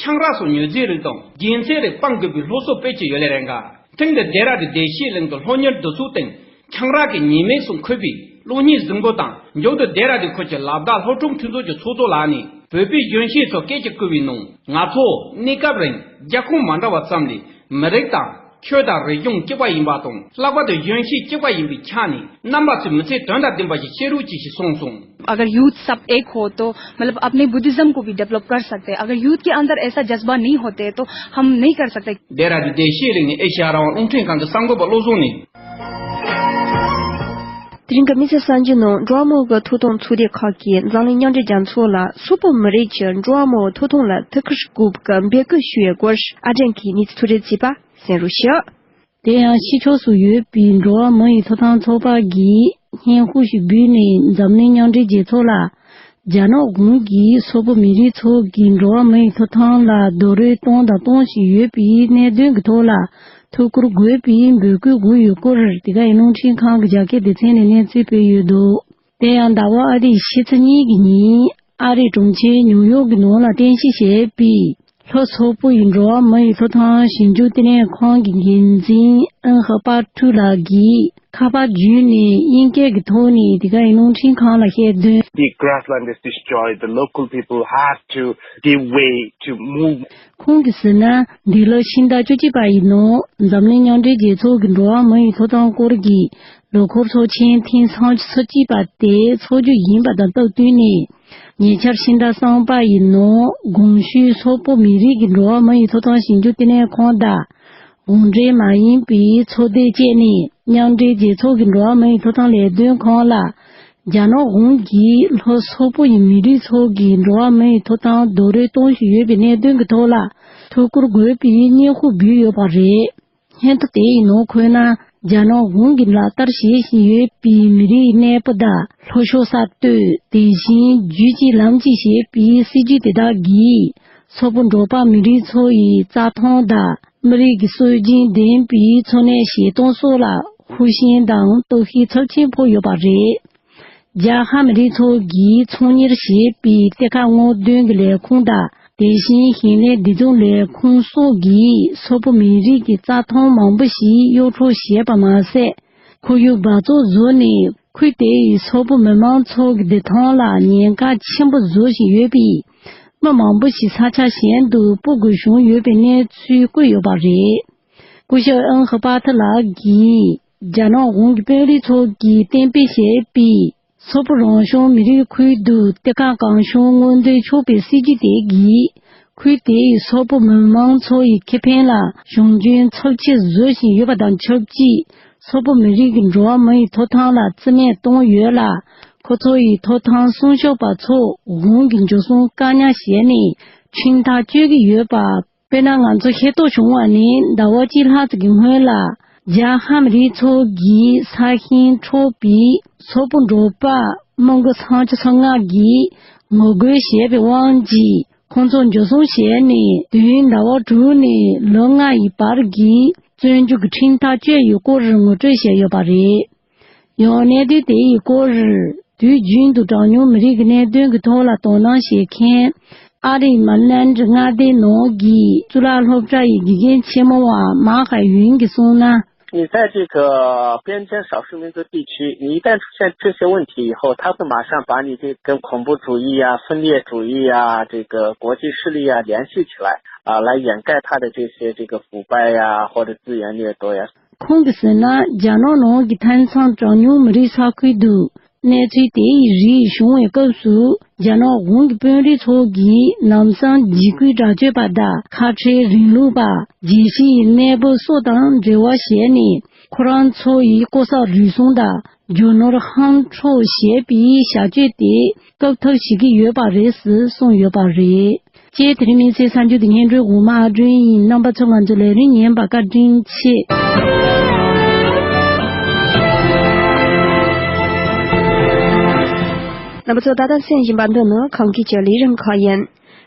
ཆང་རག་སོགས་མྱོས་རྫས་རིགས་དང་རྒྱུན་ཚད་རིགས་སྤང་དགོས་པའི་སློབ་གསོ་སྤེལ་གྱི་ཡོད་ལེ་རེད་འགའ། ཐེངས་འདིར་ལྡེ་ར་ལྡུན་བདེ་སྐྱིད་གླིང་དུ་སློབ་གཉེར་འདུ་ཚོགས་སྟེང་། ཆང་རག་གི་ཉེས་དམིགས་སུ་འཁོད་པའི་གློག་བརྙན་གཟིགས་འབུལ་དང་། མཇུག་ཏུ་ལྡེ་ར་ལྡུན་ཁུལ་གྱི་ལ་དྭགས་སློབ་ཕྲུག་མཐུན་ཚོགས་ཀྱི་ཚོགས་གཙོ་ལགས་ནས་བོད་པའི་གཞོན་སྐྱེས་ཚོར་སྐད་ཆ་བསྐུལ་བའི་ནང་། ང་ཚོ་གནས་སྐབས་རིང་རྒྱལ་ཁོངས་མ་འདྲ་བ་ཙམ་ལས་མི་རིགས་དང་ ཆོས་དང་རིག་གཞུང་གཅིག་པ་ཡིན་པ་དང་། ལྷག་པར་དུ་གཞོན་སྐྱེས་གཅིག་པ་ཡིན་པའི་ཆ་ནས། རྣམ་པ་ཚོས་མི་ཚེ་དོན་དང་ལྡན་པ་ཞིག་སྐྱེལ་རོགས་གྱིས་ཞེས་གསུངས་སོང་། अगर यूथ सब एक हो तो मतलब अपने बुद्धिज्म को भी डेवलप कर सकते हैं। अगर यूथ के अंदर ऐसा जज्बा नहीं होते तो हम नहीं कर सकते। ཌེ་ར་ཌུན་ལྡེ་ཤེས་རིག་ནས་ཨེ་ཤ་ཡ་རང་དབང་རླུང་འཕྲིན་ཁང་གི་གསར་འགོད་པ་བློ་བཟང་ནས། དེ་རིང་གི་མི་ཚེ་གསར་འགྱུར་ནང་འགྲོ་བ་མིའི་ཐོབ་ཐང་ཚོགས་སྡེ་ཁག་གིས་འཛམ་གླིང་མཉམ་འབྲེལ་རྒྱལ་ཚོགས་ལ་སོག་པོ་མི་རིགས་ཀྱི་འགྲོ་བ་མིའི་ཐོབ་ཐང་ལ་ཐུགས་ཁུར་དགོས་པའི་འབོད་སྐུལ་ཞུ་བའི་སྐོར་ཨ་ཅན་གྱིས་གནས་ཚུལ་ཐོ་རེ་བརྩིས་པ་གསན་རོགས་ཞུ། དེ་ཡང་ཕྱི་ཕྱོགས་སུ་ཡོད་པའི་འགྲོ་བ་མིའི་ཐོབ་ཐང་ཚོགས་པ་གིས་སྙན་ཞུ་ཞིག་འབུལ་ནས། འཛམ་གླིང་མཉམ་འབྲེལ་རྒྱལ་ཚོགས་ལ་རྒྱ་ནག་གཞུང་གིས་སོག་པོ་མི་རིགས་ཚོ་གི་འགྲོ་བ་མིའི་ཐོབ་ཐང་ལ་རྡོག་རོལ་བཏང་དང་གཏོང་བཞིན་ཡོད་པའི་གནད་དོན་གྱི་ཐོག་ལ་ཐུགས་ཁུར་དགོས་པའི་འབོད་སྐུལ་ཞུས་ཡོད་སྐོར། དེ་ག་ཡི་རླུང་འཕྲིན་ཁང་གི་རྒྱ་སྐད་སྡེ་ཚན་ནས་གནས་ཚུལ་སྤེལ་ཡོད་འདུག་དེ་ཡང་ཟླ་བ་ཨ་རིའི་ཕྱི་ཚེས་གཉིས་ཀྱི་ཉིན་ཨ་རིའི་གྲོང་ཁྱེར་ཉིའུ་ཡོག་གི་ནང་ལ་རྟེན་གཞི་བྱས་པའི་ལྷོ་སོག་པོ་ཡི་འགྲོ་བ་མི་ཡི་ཐོབ་ཐང་ཞིབ་འཇུག་ལྟེ་གནས་ཁང་གི་འགན་འཛིན་ཨན་ཧི་པ་ཁྲུ་ལགས་ཀྱིས་ཁ་པར་བརྒྱུད་ནས་དབྱིན་སྐད་ཀྱི་ཐོག་ནས་དེ་ག་ཡི་རླུང་འཕྲིན་ཁང་ལ་བཤད་དོན། If grassland is destroyed, the local people have to give way to move. ཁོང་གིས་ཟེར་ན། འདི་ལོ་ཕྱི་ཟླ་བཅུ་གཅིག་པ་ཡི་ནང་འཛམ་གླིང་མཉམ་འབྲེལ་རྒྱལ་ཚོགས་ཀྱི་འགྲོ་བ་མི་ཡི་ཐོབ་ཐང་སྐོར་གྱི་ལོ་འཁོར་ཚོགས་ཆེན་ཐེངས་སུམ་ཅུ་སོ་གཅིག་པ་དེ་འཚོགས་རྒྱུ་ཡིན་པ་དང་སྟབས་བསྟུན་ནས། ཉེ་ཆར་ཕྱི་ཟླ་གསུམ་པ་ཡི་ནང་གོང་ཞུས་སོག་པོ་མི་རིགས་ཀྱི་འགྲོ་བ་མི་ཡི་ཐོབ་ཐང་ཞིབ་འཇུག་ལྟེ་གནས་ཁང་དང་། གུང་ཁྲན་མ་ཡིན་པའི་ཚོགས་སྡེ་བཅས་ནས་མཉམ་འབྲེལ་རྒྱལ་ཚོགས་ཀྱི་འགྲོ་བ་མི་ཡི་ཐོབ་ཐང་ལས་དོན་ཁང་ལ། རྒྱ་ནག་གཞུང་གིས་ལྷོ་སོག་པོ་ཡི་མི་རིགས་ཚོ་གི་འགྲོ་བ་མི་ཡི་ཐོབ་ཐང་རྡོག་རོལ་གཏོང་བཞིན་ཡོད་པའི་གནད་དོན་གྱི་ཐོག་ལ་ཐུགས་ཁུར་དགོས་པའི་སྙན་ཞུ་འབུལ་ཡོད་པ་རེད། སྙན་ཐོ་དེ་ཡི་ནང་འཁོད་ན། རྒྱ་ནག་གཞུང་གིས་ལག་བསྟར་བྱེད་བཞིན་ཡོད་པའི་མི་རིགས་གནས་སྤོ་དང་། ལྷོ་ཕྱོགས་ས་སྟོད། དེ་བཞིན་རྒྱུད་གཅིག་ལམ་གཅིག་ཞེས་པའི་སྲིད་ཇུས་དེ་དག་གིས། སོག་པོ་འབྲོག་པ་མི་རིགས་ཚོ་ཡི་རྩྭ་ཐང་དང་། མི་རིགས་ཀྱི་སྲོལ་རྒྱུན་ལྡན་པའི་འཚོ་གནས་བྱེད་སྟངས་སོགས་ལ་ཧུར་བརྩོན་དང་སྟོབས་ཤུགས་ཚབས་ཆེན་ཕོག་ཡོད་པ་རེད། རྒྱ་ཧ་མི་རིགས་ཚོ་གིས་ཚོང་གཉེར་བྱེད་པའི་གཏེར་ཁ་སྔོག་འདོན་གྱི་ལས་ཁུངས་དང་། དེ་བཞིན་ཞིང་ལས་འདེབས་འཛུགས་ལས་ཁུངས་སོགས་ཀྱིས་སོག་པོ་མི་རིགས་ཀྱི་རྩྭ་ཐང་མང་པོ་ཞིག་གཡོག་འཕྲོག་བྱས་པ་མ་ཟད། ཁོར་ཡུག་འབག་བཙོག་བཟོས་ནས། ཁུལ་དེའི་སོག་པོ་མི་མང་ཚོ་གི་བདེ་ཐང་ལ་ཉེན་ཁ་ཆེན་པོ་བཟོ་བཞིན་ཡོད་པས། མི་མང་པོ་ཞིག་ས་ཆ་གཞན་དུ་སྤོ་དགོས་བྱུང་ཡོད་པའི་གནས་ཚུལ་བཀོད་ཡོད་པ་རེད། སྐུ་ཞབས་ཨན་ཧི་པ་ཐི་ལགས་ཀྱིས། རྒྱ་ནག་གཞུང་གི་དཔོན་རིགས་ཚོ་གིས་གཏན་འབེབས་བྱས་པའི། སོག་པོ་རང་སྐྱོང་མི་རིགས་ཁུལ་དུ་གཏེར་ཁ་གང་བྱུང་སྔོག་འདོན་ཆོག་པའི་སྲིད་ཇུས་དེ་གིས། ཁུལ་དེའི་སོག་པོ་མི་མང་ཚོ་ཡི་ཁེ་ཕན་ལ་གྱོང་གུན་ཚབས་ཆེ་བཟོ་བཞིན་ཡོད་པ་དང་ཆབས་ཅིག་སོག་པོ་མི་རིགས་ཀྱི་འགྲོ་བ་མི་ཡི་ཐོབ་ཐང་ལ་བརྩི་མེད་གཏོང་ཡོད་ལ། ཁོ་ཚོ་ཡི་ཐོབ་ཐང་སྲུང་སྐྱོབ་པ་ཚོ་གཞུང་གི་འཇུ་བཟུང་བཀག་ཉར་བྱས་ནས་ཁྲིམས་ཐག་གཅོད་ཀྱི་ཡོད་པ། དཔེར་ན། ང་ཚོ་ཤེས་རྟོགས་བྱུང་བ་ནི་ཟླ་བ་གཅིག་ལྷག་ཙམ་གྱི་སྔོན་ལ། རྒྱ་ཧ་མི་རིགས་ཚོ་གིས་ས་ཞིང་འཕྲོག་པའི་སོག་པོ་འབྲོག་པ་མི་དགུ་སུམ་ཅུ་སོ་ལྔ་གིས་ངོ་རྒོལ་བྱས་པའི་དབང་གིས། ཁོང་ཚོ་འཇུ་བཟུང་བྱས་ནས་དུས་ཡུན་ཟླ་བ་དྲུག་ནས་ལོ་ལྔ་ཡི་བར་གྱི་བཙོན་འཇུག་གི་ཁྲིམས་ཐག་གཅོད་ཡོད་སྐོར་ངོ་སྤྲོད་བྱས་ཡོད་པ་རེད། ཡང་གནད་དོན་དེ་ཡི་སྐོར། དུས་རྒྱུན་དུ་གྲངས་ཉུང་མི་རིགས་ཀྱི་གནད་དོན་གྱི་ཐོག་ལ་དོ་སྣང་བྱེད་མཁན། ཨ་རིའི་མེ་རི་ལེན་ཌི་མངའ་སྡེ་ནང་གི་གཙུག་ལག་སློབ་གྲྭ་ཡི་དགེ་རྒན་ཆེན་མོ་བ་མཱ་ཧ་ཡུན་གྱིས་གསུངས་ན། 你在这个边疆少数民族地区，你一旦出现这些问题以后，他会马上把你这跟恐怖主义啊、分裂主义啊、这个国际势力啊联系起来啊，来掩盖他的这些这个腐败呀，或者资源掠夺呀。 ཁོང་གིས་ཟེར་ན། རྒྱ་ནག་ནང་གི་མཐའ་མཚམས་གྲངས་ཉུང་མི་རིགས་ས་ཁུལ་དུ་གནས་ཚུལ་དེ་ཡི་རིགས་བྱུང་བའི་སྐབས་སུ། རྒྱ་ནག་གཞུང་གི་དཔོན་རིགས་ཚོ་གིས་ལམ་སང་འཇིགས་སྐུལ་དྲག་སྤྱོད་པ་དང་ཁ་བྲལ་རིང་ལུགས་པ། རྒྱལ་སྤྱིའི་གནས་བབ་སོགས་དང་འབྲེལ་བ་བྱས་ནས། ཁོ་རང་ཚོ་ཡི་ལྐོག་ཟ་རུལ་སུངས་དང་རྒྱུ་ནོར་ཧམ་འཕྲོག་བྱས་པའི་བྱ་སྤྱོད་དེ་སྐབས་ཐབས་བྱེད་ཀྱི་ཡོད་པ་རེད་ཟེར་གསུངས་ཡོད་པ་རེད། ཅེས་དེ་རིང་མི་ཚེ་གསར་འགྱུར་དེ་སྙན་སྒྲོན་འོག་མ་ཨ་སྒྲོན་ཡིན། རྣམ་པ་ཚོ་ང་ཚོའི་ལས་རིམ་ཉན་པར་བཀའ་དྲིན་ཆེ། རྣམ་པ་ཚོ་ད་ལྟ་གསན་བཞིན་པ་འདི་ནི་ཁམས་སྐད་ཀྱི་ལས་རིམ་ཁག་ཡིན།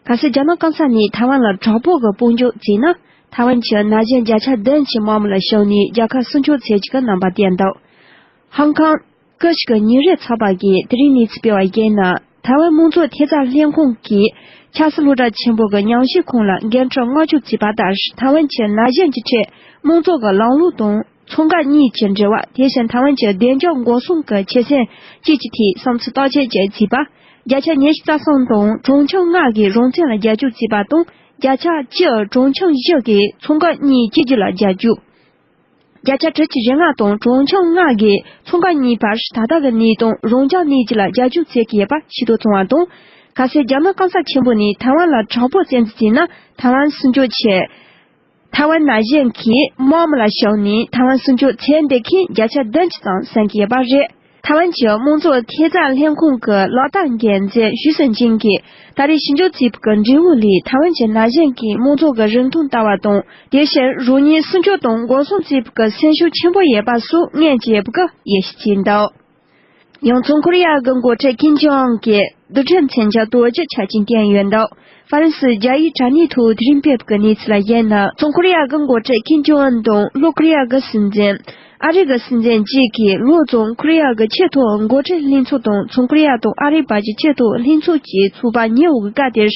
གལ་སྲིད་རྒྱ་ནག་གང་ས་ནས་ཐའེ་ཝན་ལ་དྲག་པོ་གི་དཔུང་འཇུག་བྱས་ན། ཐའེ་ཝན་གྱི་ན་གཞོན་བརྒྱ་ཆ་བདུན་གྱི་མ་མོ་ལ་ཤོར་ནས་རྒྱལ་ཁབ་སུམ་ཅུ་ཚེ་གཅིག་གི་རྣམ་པ་བསྟན་འདུག་ཧང་ཀང་། སྐད་ཅིག་གི་ཉིན་རེའི་ཚགས་པར་གྱིས་དེ་རིང་གནས་ཚུལ་སྤེལ་བར་བརྒྱབ་ན། ཐའེ་ཝན་དམངས་གཙོ་ཐེབས་རྩ་ལྷན་ཁང་གིས་ཆབ་སྲིད་སློབ་གྲྭ་ཆེན་པོ་གི་ཉམས་ཞིབ་ཁང་ལ་འགན་འཁྲི་མངགས་བཅོལ་བྱས་པ་ལྟར། ཐའེ་ཝན་གྱི་ན་གཞོན་གྱི་ཁྲོད་དམངས་གཙོ་གི་ལམ་ལུགས་དང་ཚོང་ཁང་གཉིས་ཀྱི་འབྲེལ་བ། དེ་བཞིན་ཐའེ་ཝན་གྱི་བདེ་འཇགས་འགོག་སྲུང་གི་ཆོད་སེམས་བཅས་ཀྱི་ཐད་བསམ་ཚུལ་བརྟག་དཔྱད་བྱས་པ། བརྒྱ་ཆ་ཉི་ཤུ་རྩ་གསུམ་དང་གྲངས་ཆུང་ལྔ་གིས་རང་བཙན་ལ་རྒྱབ་སྐྱོར་བྱས་པ་དང་། བརྒྱ་ཆ་བཅུ་གྲངས་ཆུང་བཞི་གིས་ཚོང་ཁང་གཉིས་བཅས་ཀྱི་ལ་རྒྱབ་སྐྱོར། བརྒྱ་ཆ་དྲུག་ཅུ་རེ་ལྔ་དང་གྲངས་ཆུང་ལྔ་གིས་ཚོང་ཁང་གཉིས་བར་ད་ལྟ་གི་གནས་སྟངས་རང་འཇགས་གནས་རྒྱུ་ལ་རྒྱབ་སྐྱོར་བྱེད་ཀྱི་ཡོད་པ་ཤེས་རྟོགས་བྱུང་བ་དང་། ཁ་སང་རྒྱ་ནག་གང་ཟག་ཆེན་པོ་ནས་ཐའེ་ཝན་ལ་དྲག་པོ་བཙན་འཛུལ་བྱས་ན་ཐའེ་ཝན་སྲུང་སྐྱོབ་ཆེད། ཐའེ་ཝན་ན་གཞོན་གྱིས་མོམ་ལ་ཞོན་ནས་ཐའེ་ཝན་སྲུང་སྐྱོབ་ཚད་འདེགས་མཁན་བརྒྱ་ཆ་བདུན་ཅུ་ཙམ་ཟིན་གྱི་ཡོད་པ་རེད། ཐའེ་ཝན་གྱི་དམངས་གཙོ་ཐེབས་རྩ་ལྷན་ཁང་གི་ལག་བསྟར་འགན་འཛིན་ཞུས་སུན་ཅིན་གྱིས་ད་རེས་ཞིབ་འཇུག་བྱས་པའི་འབྲས་བུ་ལས་ཐའེ་ཝན་གྱི་ན་གཞོན་གྱི་དམངས་གཙོ་གི་རིན་ཐང་ལྟ་བ་དང་། དེ་བཞིན་རང་ཉིད་སྲུང་སྐྱོབ་དང་འགོག་སྲུང་བྱེད་པའི་སེམས་ཤུགས་ཆེན་པོ་ཡོད་པ་སོགས་སྔོན་གྱི་ཡོད་པ་གི་ཡིད་ཆེས་བྱས་འདུག་ཡང་། ཚོན་ཁོ་རེ་ཡ་གི་འགོ་ཁྲིད་ཀིམ་ཇོང་ཨུན་གྱིས་རྡུལ་ཕྲན་མཚོན་ཆ་གཏོར་རྒྱུ་ཆ་རྐྱེན་བསྟན་ཡོད་འདུག་ཧྥ་རན་སིའི་རྒྱ་ཡིག་དྲ་གནས་ཐོག་དེ་རིང་སྤེལ་བའི་གནས་ཚུལ་ལ་གཞིགས་ན། ཚོན་ཁོ་རེ་ཡ་གི་འགོ་ཁྲིད་ཀིམ་ཇོང་ཨུན་དང་ལྷོ་ཁོ་རེ་ཡ་གི་སྲིད་འཛིན། ཨ་རི་གི་སྲིད་འཛིན་བཅས་ཀྱིས་ལོ་ཙཱ་ཁོ་རེ་ཡ་གི་ཆེས་མཐོའི་འགོ་ཁྲིད་ལྷན་ཚོགས་དང་ཚོན་ཁོ་རེ་ཡ་དང་ཨ་རིའི་བར་གྱི་ཆེས་མཐོའི་ལྷན་ཚོགས་ཀྱི་ཚོགས་པ་ཉེ་བའི་སྐབས་དེར་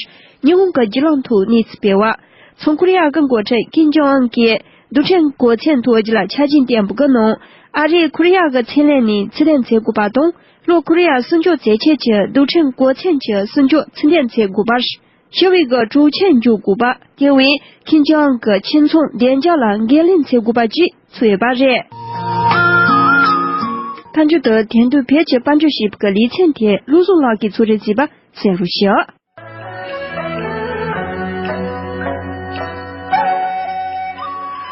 ཉི་ཧོང་གི་བརྒྱུད་ལམ་ཐོག་གནས་ཚུལ་སྤེལ་བར། ཚོན་ཁོ་རེ་ཡ་གི་འགོ་ཁྲིད་ཀིམ་ཇོང་ཨུན་གྱིས་རྡུལ་ཕྲན་གོ་མཚོན་གཏོར་རྒྱུ་ལ་ཆ་རྐྱེན་བསྟན་པ་གི་ནང་། ཨ་རིས་ཁོ་རེ་ཡ་གི་མཚན་ལས་ནས་ཕྱིར་འཐེན་བྱེད་དགོས་པ་དང་། ལྷོ་ཁོ་རེ་ཡ་སྲུང་སྐྱོབ་བྱེད་ཆེད་ཀྱི་རྡུལ་ཕྲན་གོ་མཚོན་གྱི་སྲུང་སྐྱོབ་ཕྱིར་འཐེན་བྱེད་དགོས་པར། ཞི་བའི་གི་གྲོས་ཆོད་འཇོག་དགོས་པ། དེ་བས་ཁིན་ཅང་གི་ཁྱིམ་ཚང་བདེ་འཇགས་ལ་འགན་ལེན་བྱེད་དགོས་པ་བཅས་ཚུད་ཡོད་པ་རེད། མཐའ་མཇུག་ཏུ་དེང་དུས་བོད་ཀྱི་དཔལ་འབྱོར་ཞེས་པའི་ལེ་ཚན་དེ་བློ་བཟང་ལགས་ཀྱིས་གཙོ་རེ་བྱས་པ་གསན་རོགས་ཞུ།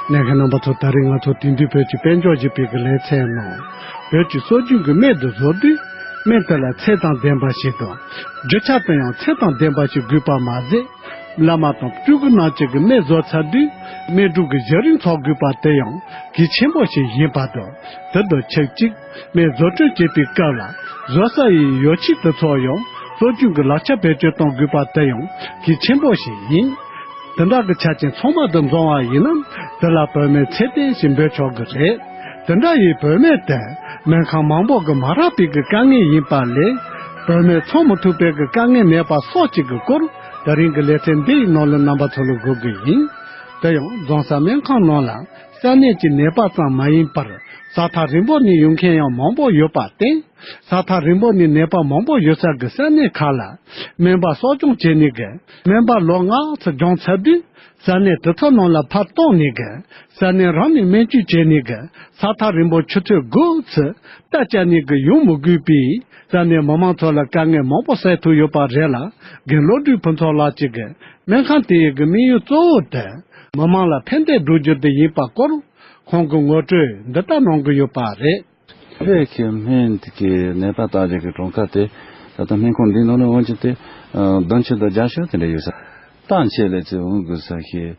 གནད་འགག་རྣམ་པ་ཚོ། ད་རེས་ང་ཚོ་དེང་དུས་བོད་ཀྱི་དཔལ་འབྱོར་ཞེས་པའི་གི་ལེ་ཚན་ནང་། བོད་ཀྱི་སྲོལ་རྒྱུན་གྱི་སྨན་དུ་བཟོ་དུས། སྨན་དེ་ལ་ཚད་དང་ལྡན་པ་ཞིག་དང་། རྒྱུ་ཆ་དུ་ཡང་ཚད་དང་ལྡན་པ་ཞིག་དགོས་པ་མ་ཟད། བླ་མ་དང་སྤྲུལ་སྐུ་རྣམས་ཀྱིས་གི་སྨན་བཟོ་ཚར་དུས། སྨན་སྒྲུབ་ཀྱི་བཞུགས་རིམ་ཚོགས་དགོས་པ་དེ་ཡང་གལ་ཆེན་པོ་ཞིག་ཡིན་པ་དང་། དེ་དང་ཆབས་ཅིག་སྨན་བཟོ་སྐྲུན་བྱེད་པའི་སྐབས་ལ། བཟོ་ས་ཡི་ཡོ་ཆས་དེ་ཚོ་ཡང་སྲོལ་རྒྱུན་གྱི་ལག་ཆ་བེད་སྤྱོད་གཏོང་དགོས་པ་དེ་ཡང་གལ་ཆེན་པོ་ཞིག་ཡིན། དེ་འདྲ་གི་ཆ་རྐྱེན་ཚང་མ་དུ་འཛོམས་པ་ཡིན་ན། དེ་ལ་བོད་སྨན་ཚད་ལྡན་ཞེས་འབོད་ཆོག་གི་རེད། དེ་འདྲ་ཡི་བོད་སྨན་དེ་སྨན་ཁང་མང་པོ་གི་མ་རག་པའི་གི་དཀའ་ངལ་ཡིན་པ་ལས། བོད་སྨན་འཚོང་མི་ཐུབ་པའི་གི་དཀའ་ངལ་མེད་པ་སོགས་ཀྱི་གི་སྐོར། དེ་རིང་གི་ལེ་ཚན་འདིའི་ནང་ལ་རྣམ་པ་ཚོ་ལ་འགོད་གི་ཡིན། དེ་ཡང་རྫོང་སར་སྨན་ཁང་ནང་ལ་ས་གནས་ཀྱི་ནད་པ་ཙམ་མ་ཡིན་པར། ས་ཐག་རིང་པོ་ནས་ཡོང་མཁན་ཡང་མང་པོ་ཡོད་པར་བརྟེན། ས་ཐག་རིང་པོ་ནས་ནད་པ་མང་པོ་ཡོད་ས་གི་ས་གནས་ཁག་ལ། སྨན་པ་གསོ་སྐྱོང་བྱས་ནས་གི། སྨན་པ་ལོ་ལྔ་ཙམ་སྦྱོང་ཚར་དུས། ས་གནས་དེ་ཚོ་ནང་ལ་ཕར་གཏོང་ནས་གི། ས་གནས་རང་ནས་སྨན་བཅོས་བྱས་ནས་གི། ས་ཐག་རིང་པོ་ཆུ་ཚོད་དགུ་ཙམ་རྟ་བཅག་ནས་གི་ཡོང་མི་དགོས་པས། ས་གནས་མི་མང་ཚོ་ལ་དཀའ་ངལ་མང་པོ་སེལ་ཐུབ་ཡོད་པ་རེད་ལ། རྒན་བློ་གྲོས་ཕུན་ཚོགས་ལགས་ཀྱིས་གི། སྨན་ཁང་དེ་ཡི་གི་དམིགས་ཡུལ་གཙོ་བོ་དེ། མི་མང་ལ་ཕན་བདེ་སྒྲུབ་རྒྱུ་དེ་ཡིན་པ་སྐོར། ཁོང་གིས་ངོ་སྤྲོད་འདི་ལྟར་གནང་གི་ཡོད་པ་རེད། བོད་ཀྱི་སྨན་གྱི་ནད་པ་ལྟ་རྒྱུ་གི་གྲངས་ཀ་དེ། ད་ལྟ་སྨན་ཁང་འདིའི་ནང་ལ་འོང་རྒྱུ་དེ། བདུན་ཅུ་དང་བརྒྱད་ཅུ་དེ་འདྲ་ཡོད་ས། བརྟག་དཔྱད་ལས་ཚེ་འོང་དགོས་ས་ཞིག་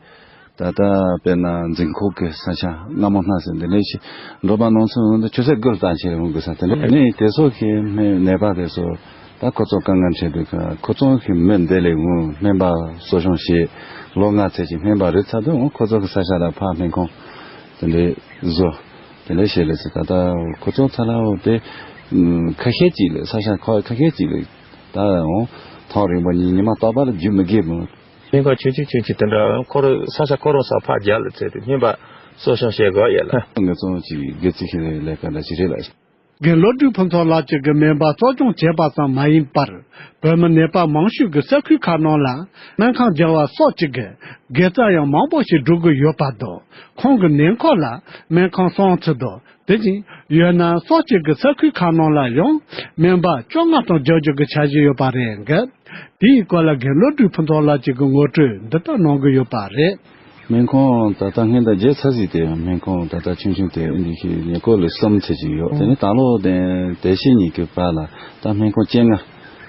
ད་ལྟ་དཔེར་ན་འཛིན་ཁོག་གི་ས་ཆ་རྔ་མོང་སྣ་ཟེར་འདི་འདྲ་ཞིག་འགྲོ་བ་ནང་ཚུན་འོང་དུས་ཆུ་ཚོད་དགུ་ལ་བརྟག་དཔྱད་ལ་འོང་དགོས་ས་དེ་འདྲ་ནི་དེ་སོགས་ཀྱི་སྨན་ནད་པ་དེ་ཚོ་ད་ཁོ་ཚོ་དཀའ་ངལ་འཕྲད་དུས་ཁོ་ཚོ་གི་མི་འདི་ལས་འོང་སྨན་པ་གསོ་སྐྱོང་བྱེད་ལོ་ལྔ་ཚད་ཀྱི་སྨན་པ་རེད་ཚར་དུས་འོང་ཁོ་ཚོ་གི་ས་ཆ་ལ་ཕར་སྨན་ཁང་དེ་འདྲ་བཟོ། དེ་ལས་བྱེད་ལས་ཚེ་ད་ལྟ་ཁོ་ཚོ་ཚ་ལའོ་དེ་ཁ་ཤས་ཅིག་ལས་ས་ཆ་ཁ་ཁ་ཤས་ཅིག་ལས་ད་འོང་ཐག་རིང་པོ་ཉི་ཉི་མ་རྟག་པར་རྒྱུ་མི་དགོས་མོད། སྨན་ཁང་ཆུང་ཆུང་ཆུང་ཆུང་དེ་འདྲ་ཁོ་རང་ས་ཆ་ཁོ་རང་ས་ཕར་རྒྱག་ལ་ཚེ་དེ་སྨན་པ་གསོ་སྐྱོང་བྱེད་དགོས་ཡོད་ལ། ངེད་ཚོ་ཅིག་དགེ་རྩིས་ཤིག་ལས་ཀ་འདྲ་ཞིག་རེད་ལ། རྒན་བློ་གྲོས་ཕུན་ཚོགས་ལགས་ཀྱིས་གི་སྨན་པ་གསོ་སྐྱོང་བྱས་པ་ཙམ་མ་ཡིན་པར། བོད་མི་ནད་པ་མང་ཤོས་ཀྱི་ས་ཁུལ་ཁག་ནང་ལ་སྨན་ཁང་བརྒྱབ་པ་སོགས་ཀྱི་གི་དགེ་རྩ་ཡང་མང་པོ་ཞིག་སྒྲུབ་ཀྱི་ཡོད་པ་དང་། ཁོང་གི་ནང་ཁུལ་ལ་སྨན་ཁང་གསུམ་ཙམ་དང་། དེ་བཞིན་ཡོད་ན་སོགས་ཀྱི་གི་ས་ཁུལ་ཁག་ནང་ལ་ཡང་སྨན་པ་བཅོ་ལྔ་ཙམ་རྒྱག་རྒྱུ་གི་འཆར་གཞི་ཡོད་པ་རེད་འགི། དེའི་སྐོར་ལ་རྒན་བློ་གྲོས་ཕུན་ཚོགས་ལགས་ཀྱིས་གི་ངོ་སྤྲོད་འདི་ལྟར་གནང་གི་ཡོད་པ་རེད། སྨན་ཁང་ད་ལྟ་སྔོན་དང་བརྗེ་ཚར་ཟིག་དེ་སྨན་ཁང་ད་ལྟ་ཆུང་ཆུང་དེ་འདི་ཤི་ཉེ་འཁོར་ལ་གསུམ་ཚད་ཅིག་ཡོད། དེ་ནི་ད་ལོ་དེ་དེ་ཤི་གཉིས་ཀྱི་བར་ལ་ད་སྨན་ཁང་བཅོ་ལྔ་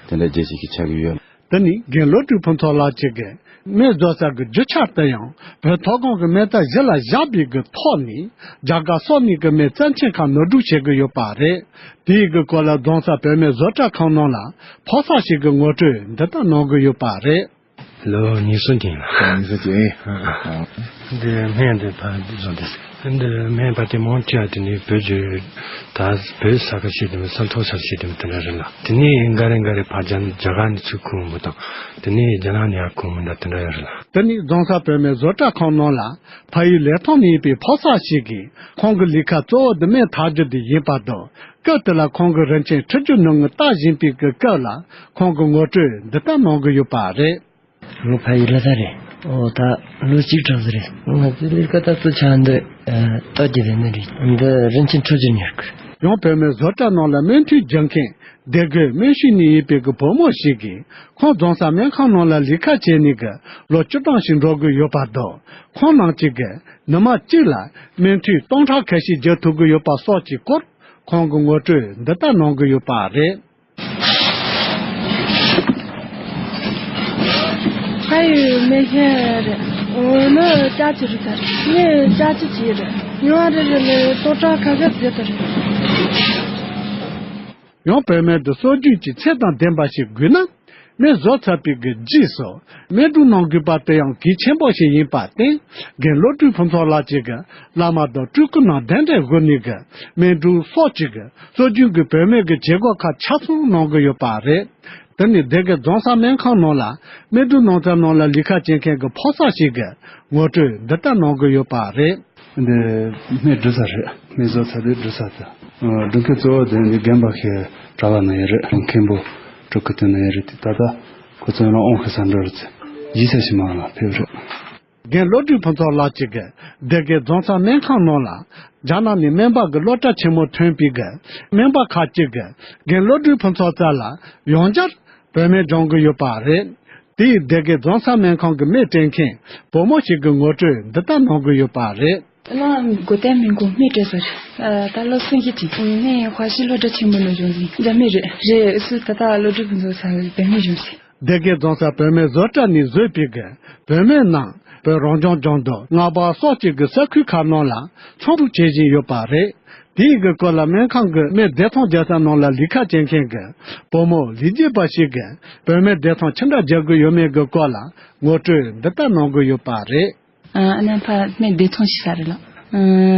དེ་འདྲ་བརྗེ་ཅིག་གི་ཆགས་ཀྱི་ཡོད། དེ་ནི་རྒན་བློ་གྲོས་ཕུན་ཚོགས་ལགས་ཀྱིས་གི་སྨན་བཟོ་ས་གི་རྒྱུ་ཆ་དེ་ཡང་བོད་མཐོ་སྒང་གི་སྨན་རྟ་གཞི་ལ་བཞག་པའི་གི་ཐོག་ནས་རྒྱ་གར་སོག་གཉིས་ཀྱི་སྨན་རྩ་ཆེན་ཁག་ནོར་སྒྲུག་བྱེད་ཀྱི་ཡོད་པ་རེད། དེའི་གི་སྐོར་ལ་རྫོང་སར་བོད་སྨན་བཟོ་གྲྭ་ཁང་ནང་ལ་ཕོ་གསར་ཞིག་གི་ངོ་སྤྲོད་འདི་ལྟར་གནང་གི་ཡོད་པ་རེད། ལོ་ཉི་ཤུ་ཅན་ལ། ཉི་ཤུ་ཅན། ཨ། འདི་སྨན་འདི་ཕར་བཟོ་འདི། འདི་སྨན་པ་དེ་མང་ཆེ་བ་དེ་ནི་བོད་ཀྱི་ད་བོད་ས་ཁ་ཤས་དེ་མི་ས་མཐོ་ས་ཤས་དེ་མི་དེ་འདྲ་རེད་ལ། དེ་ནས་འགའ་རེ་འགའ་རེ་ཕར་རྒྱ་རྒྱ་གར་ནས་ཚུར་ཁུར་མི་དང་། དེ་ནས་རྒྱ་ནག་ནས་ཡར་ཁུར་མི་འདྲ་དེ་འདྲ་ཡོད་རེད་ལ། དེ་ནི་རྫོང་སར་བོད་སྨན་བཟོ་གྲྭ་ཁང་ནང་ལ་ཕ་ཡུལ་ལས་ཐོག་ནས་ཡིན་པའི་ཕོ་གསར་ཞིག་གིས་ཁོང་གི་ལས་ཀ་གཙོ་བོ་དེ་སྨན་འཐག་རྒྱུ་དེ་ཡིན་པ་དང་། སྐབས་དེ་ལ་ཁོང་གི་རིན་ཆེན་ཁྲི་རྒྱུ་ནོར་ངོ་བལྟ་བཞིན་པའི་གི་སྐབས་ལ་ཁོང་གི་ངོ་སྤྲོད་འདི་ལྟར་གནང་གི་ཡོད་པ་རེད། ངའི་ཕ་ཡུལ་ལ་ས་རེད། ཨོ་ད་ལོ་གཅིག་གྲངས་རེད། ང་ཚོའི་ལས་ཀ་ད་ཚོ་ཆ་འདི་ལྟ་རྒྱུ་རེད་ནི་རེད། འདི་རིན་ཆེན་ཁྲི་བཞི་ཉར་གི། ཡང་བོད་མིའི་བཟོ་གྲྭ་ནང་ལ་སྨན་འཐུང་རྒྱག་མཁན་སྡེ་དགེ་སྨན་ཤུལ་ནས་ཡིན་པའི་གི་བུ་མོ་ཞིག་གིས་ཁོང་རྫོང་གསར་སྨན་ཁང་ནང་ལ་ལས་ཀ་བྱས་ནས་གི་ལོ་བཅུ་གྲངས་ཤིག་འགྲོ་གི་ཡོད་པ་དང་། ཁོང་རྣམས་ཀྱིས་གི་ཉི་མ་གཅིག་ལ་སྨན་འཐུང་སྟོང་ཕྲག་ཁ་ཤས་རྒྱག་ཐུབ་གི་ཡོད་པ་སོགས་ཀྱི་སྐོར་ཁོང་གིས་ངོ་སྤྲོད་འདི་ལྟར་གནང་གི་ཡོད་པ་རེད། ཕ་ཡུལ་སྨན་ཁང་རེད། འོ་ན་ཅག་ཅི་རེད་ད་རེད། ངས་ཅག་ཅི་བྱས་རེད། ཉི་མ་རེ་རེ་ལ་སྟོང་ཕྲག་ཁ་ཤས་ཟེར་ད་རེད། ཡང་བོད་སྨན་དུ་སྲོལ་རྒྱུན་གྱི་ཚད་དང་ལྡན་པ་ཞིག་དགོས་ན། སྨན་བཟོ་ཚར་བའི་གི་རྗེས་སུ་སྨན་སྦྲུམ་གནང་དགོས་པ་དེ་ཡང་གལ་ཆེན་པོ་ཞིག་ཡིན་པར་བརྟེན། རྒན་བློ་གྲོས་ཕུན་ཚོགས་ལགས་ཀྱིས་གི་བླ་མ་དང་སྤྲུལ་སྐུ་རྣམས་གདན་འདྲེན་སྒོ་ནས་གི་སྨན་སྦྲུམ་སོགས་ཀྱི་གི་སྲོལ་རྒྱུན་གྱི་བོད་སྨན་གྱི་བྱེད་སྒོ་ཁག་ཆ་ཚང་གནང་གི་ཡོད་པ་རེད། དེ་ནི་སྡེ་དགེ་རྫོང་གསར་སྨན་ཁང་ནང་ལ་སྨན་སྦྲུམ་གནང་ཚར་ནང་ལ་ལས་ཀ་བྱེད་མཁན་གྱི་ཕོ་གསར་ཞིག་གིས་ངོ་སྤྲོད་འདི་ལྟར་གནང་གི་ཡོད་པ་རེད། འདི་སྨན་སྦྲུམ་ས་རེད། སྨན་བཟོ་ཚར་དུས་སྦྲུམ་ས་དང་། སྦྲུམ་མཁན་གཙོ་བོ་དེ་ནི་རྒན་པ་ཁའི་གྲྭ་པ་ནང་ཡོད་རེད། སྦྲུམ་མཁན་པོ་སྤྲུལ་སྐུ་དེ་ནང་ཡོད་རེད། དེ་ད་ལྟ་ཁོ་ཚོ་ཡང་ཨོང་ཁི་ས་འགྲོ་རེད། ཡིད་ས་ཞིག་མ་ལ་ཕེབས་རེད། རྒན་བློ་གྲོས་ཕུན་ཚོགས་ལགས་ཀྱིས་སྡེ་དགེ་རྫོང་གསར་སྨན་ཁང་ནང་ལ་རྒྱ་ནག་ནས་སྨན་པ་གི་སློབ་གྲྭ་ཆེན་མོ་ཐོན་པའི་གི་སྨན་པ་ཁག་ཅིག་གིས་རྒན་བློ་གྲོས་ཕུན་ཚོགས་རྩ་ལ་ཡང་བསྐྱར་བོད་སྨན་སྦྱོང་གི་ཡོད་པ་རེད། དེ་ཡི་སྡེ་དགེ་རྫོང་གསར་སྨན་ཁང་གི་སྨན་སྤྲད་མཁན་བུ་མོ་ཞིག་གིས་ངོ་སྤྲོད་འདི་ལྟར་གནང་གི་ཡོད་པ་རེད། ལ་མགོ་བསྟན་མི་དགོས་སྨན་སྤྲད་ས་རེད། ད་ལོ་སུམ་ཅུ་ཅིག་སྨན་ཧྭ་ཤིས་སློབ་གྲྭ་ཆེན་མོ་ནས་སྦྱོང་ཟིན་རྒྱ་སྨན་རེད། རེད་སུ་ད་ལྟ་བློ་གྲོས་ཕུན་ཚོགས་རྩ་བོད་སྨན་སྦྱོང་ཟིན། སྡེ་དགེ་རྫོང་གསར་བོད་སྨན་བཟོ་གྲྭ་ནས་བཟོས་པའི་གི་བོད་སྨན་རྣམས་བོད་རང་སྐྱོང་ལྗོངས་དང་རྔ་པ་སོགས་ཀྱི་གི་ས་ཁུལ་ཁག་རྣམས་ལ་ཚོང་སྒྲུབ་བྱེད་བཞིན་ཡོད་པ་རེད། དེའི་གི་སྐོར་ལ་སྨན་ཁང་གི་སྨན་བདེ་ཐང་རྒྱག་ས་ནང་ལ་ལས་ཀ་བྱེད་མཁན་གྱི་བུ་མོ་ལི་རྒྱལ་པ་ཞིག་གིས་བོད་སྨན་བདེ་ཐང་ཅི་འདྲ་རྒྱག་དགོས་ཡོད་མེད་ཀྱི་སྐོར་ལ་ངོ་སྤྲོད་འདི་ལྟར་གནང་གི་ཡོད་པ་རེད། ཨ་ནི་ཕ་སྨན་བདེ་ཐང་ཞིག་ས་རེད་ལ།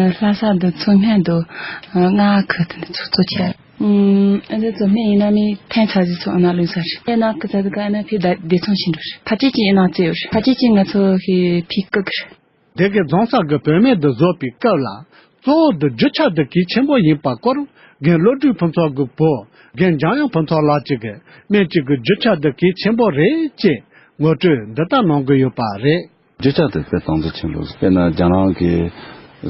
ལྷ་ས་དུ་ཚོ་སྨན་དུ་མངའ་ཁུལ་དུ་ཚོ་ཚོ་ཆེ། ཨ་འདི་ཚོ་སྨན་ཡིན་ན་མི་ཐན་ཚ་ཟི་ཚོ་ཨ་ན་ལུས་ས་རེད། ཨེ་ན་ཁུ་ཚ་དུ་ག་ཨ་ན་ཕི་བདེ་ཐང་ཞིག་འགྲོ་རེད། ཕ་ཅེ་ཅི་ཨེ་ན་ཙེ་ཡོད་རེད། ཕ་ཅེ་ཅི་ང་ཚོ་ཧི་ཕི་ཀུ་ཀུ་རེད། སྡེ་དགེ་རྫོང་གསར་གྱི་བོད་སྨན་དུ་བཟོ་པའི་སྐབས་ལ་གཙོ་བོ་དུ་རྒྱུ་ཆ་དུ་གལ་ཆེན་པོ་ཡིན་པ་སྐོར་རྒན་བློ་གྲོས་ཕུན་ཚོགས་ཀྱི་བུ་རྒན་འཇམ་དབྱངས་ཕུན་ཚོགས་ལགས་ཀྱིས་སྨན་གཅིག་གི་རྒྱུ་ཆ་དུ་གལ་ཆེན་པོ་རེད་ཅེས་ངོ་སྤྲོད་འདི་ལྟར་གནང་གི་ཡོད་པ་རེད། རྒྱུ་ཆ་དུ་དཔེ་དང་དུ་ཆེན་པོ་དཔེར་ན་རྒྱ་ནག་གི་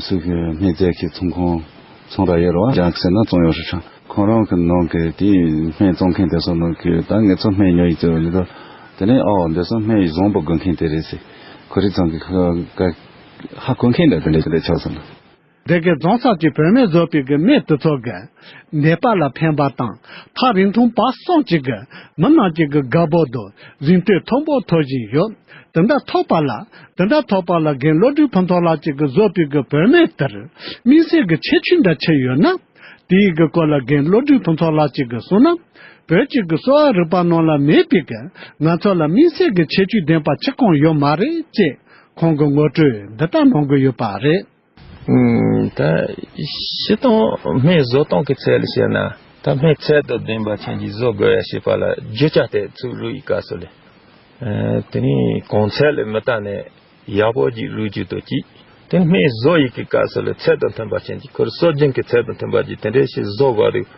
སུ་གི་སྨན་རྫས་ཀྱི་ཚོང་ཁང་ཚོང་ར་ཡོད་རེད་བ། རྒྱ་ཟེར་ན་བཙོང་ཡོད་རེད་ཤག་ཁོང་རང་གི་ནང་གི་དེའི་སྨན་བཙོང་མཁན་དེ་ཚོ་ནང་གི་ད་ངེད་ཚོ་སྨན་ཉོ་ཡི་ཙེ་བ་མི་འདུག་དེ་ནས་ཨོ་འདི་ཚོ་སྨན་བཟང་པོ་དགོས་མཁན་དེ་རེད་ཟེར། ཁོ་རེ་ཚང་གི་ཧ་གོ་མཁན་འདྲ་དེ་འདྲ་དེ་འདྲ་ཆགས་སོང་ན། སྡེ་དགེ་རྫོང་གསར་གྱི་བོད་སྨན་བཟོ་པའི་གི་སྨན་དེ་ཚོ་གི་ནད་པ་ལ་ཕན་པ་དང་ཐག་རིང་ཐུང་བར་གསུམ་གཅིག་གི་མི་རྣམས་ཀྱི་གི་དགའ་པོ་དང་གཟེངས་བསྟོད་མཐོན་པོ་ཐོབ་བཞིན་ཡོད། དེ་འདྲ་ཐོབ་པ་ལ་དེ་འདྲ་ཐོབ་པ་ལ་རྒན་བློ་གྲོས་ཕུན་ཚོགས་ལགས་ཀྱིས་གི་བཟོ་པའི་གི་བོད་སྨན་དེར་དམིགས་བསལ་གྱི་ཁྱད་ཆོས་འདྲ་ཆེ་ཡོད་ན། དེའི་གི་སྐོར་ལ་རྒན་བློ་གྲོས་ཕུན་ཚོགས་ལགས་ཀྱིས་གི་གསུངས་ན། བོད་ཀྱི་གི་གསོ་བ་རིག་པ་ནང་ལ་མེད་པའི་གི་ང་ཚོ་ལ་དམིགས་བསལ་གྱི་ཁྱད་ཆོས་ལྡན་པ་ཅི་གང་ཡོད་མ་རེད་ཅེས་ཁོང་གིས་ངོ་སྤྲོད་འདི་ལྟར་གནང་གི་ཡོད་པ་རེད། ཨུམ། ད་སྤྱིར་བཏང་སྨན་བཟོ་སྟངས་ཀྱི་ཚད་ལ་བཤད་ན། ད་སྨན་ཚད་དང་ལྡན་པ་ཅན་གྱི་བཟོ་དགོས་ཡ་ཞེས་པ་ལ་རྒྱུ་ཆ་དེ་ཚུར་རུ་ཡི་སྐབས་སུ་ལས། ཨ། དེ་ནི་གོང་ཚད་ལས་མི་བཏང་ནས་ཡག་པོ་ཅིག་རུ་རྒྱུ་དང་གཅིག་དེ་ནི་སྨན་བཟོ་ཡི་གི་སྐབས་སུ་ལས་ཚད་དང་མཐུན་པ་ཅན་གྱི་ཁོར་སྲོལ་རྒྱུན་གྱི་ཚད་དང་མཐུན་པ་ཅིག་དེ་འདྲས་ཞིག་བཟོ་དགོས་རེད།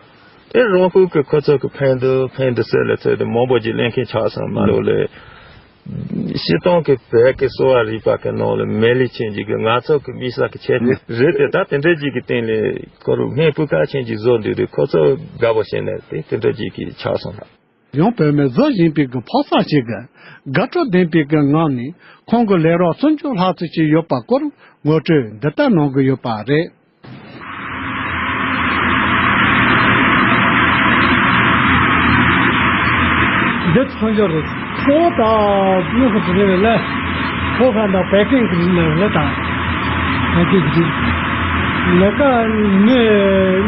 དེ་རང་ཕུག་གི་ཁོ་ཚོ་གི་ཕན་འདུག་ཕན་འདུག་ཟེར་ལས་ཚོད་དེ་མང་པོ་ཅིག་ལེན་མཁན་ཆགས་སོང་མ་གཏོགས་ལས། སྤྱིར་བཏང་གི་བོད་ཀྱི་གསོ་བ་རིག་པ་གི་ནང་ལ་མེད་ལས་ཆེན་གཅིག་གི་ང་ཚོ་གི་དམིགས་བསལ་གྱི་ཆེད་དུ་རེད་དེ། ད་དེ་འདྲའི་གཅིག་གི་སྟེང་ལས་ཁོ་རུ་སྨན་སྤུས་ཀ་ཆེན་གཅིག་བཟོ་འདུག་དེ་ཁོ་ཚོ་དགའ་པོ་བྱས་ནས་དེ་དེ་འདྲ་གཅིག་གི་ཆགས་སོང་ལ། ཡང་བོད་སྨན་བཟོ་བཞིན་པའི་གི་ཕོ་གསར་ཞིག་གིས་དགའ་སྤྲོ་ལྡན་པའི་གི་ངང་ནས་ཁོང་གི་ལས་རོགས་སུམ་ཅུ་ལྷག་ཙམ་ཞིག་ཡོད་པ་སྐོར་ངོ་སྤྲོད་འདི་ལྟར་གནང་གི་ཡོད་པ་རེད། འདི་ཚོང་སྦྱོར་རེད། ཁོ་ད་ཉོ་གི་རེད་ལ། ཁོ་ག་ད་པེ་ཀིང་གི་རེད་ལ་ད། པེ་ཀིང་གི་རེད། ལས་ཀ་ནི་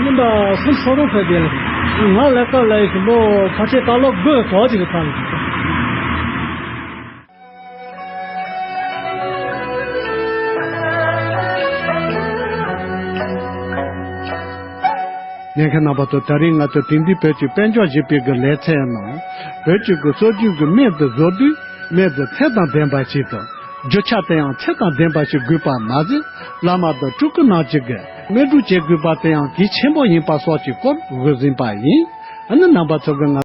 ཉིན་པ་སུམ་སོ་རུ་ཕེབས་ཡོད་ལ། ང་ལས་ཀ་ལ་ཡི་ལོ་ཕལ་ཆེར་ད་ལོ་དགུ་ཐོག་ཅིག་གི་ཐང་། ཉན་མཁན་རྣམ་པ་ཚོ། ད་རིང་ང་ཚོ་དེང་དུས་བོད་ཀྱི་དཔལ་འབྱོར་ཞེས་པའི་གི་ལེ་ཚན་ནང་། བོད་ཀྱི་གི་སྲོལ་རྒྱུན་གྱི་སྨན་དེ་བཟོ་དུས་སྨན་དེ་ཚད་དང་ལྡན་པ་ཞིག་དང་། རྒྱུ་ཆ་དེ་ཡང་ཚད་དང་ལྡན་པ་ཞིག་དགོས་པ་མ་ཟད། བླ་མ་དང་སྤྲུལ་སྐུ་རྣམས་ཀྱིས་གི་སྨན་སྒྲུབ་བྱེད་དགོས་པ་དེ་ཡང་གལ་ཆེན་པོ་ཡིན་པ་སོགས་ཀྱི་སྐོར་ཞུས་ཟིན་པ་ཡིན། ཨ་ནི་རྣམ་པ་ཚོ་གིས་ང་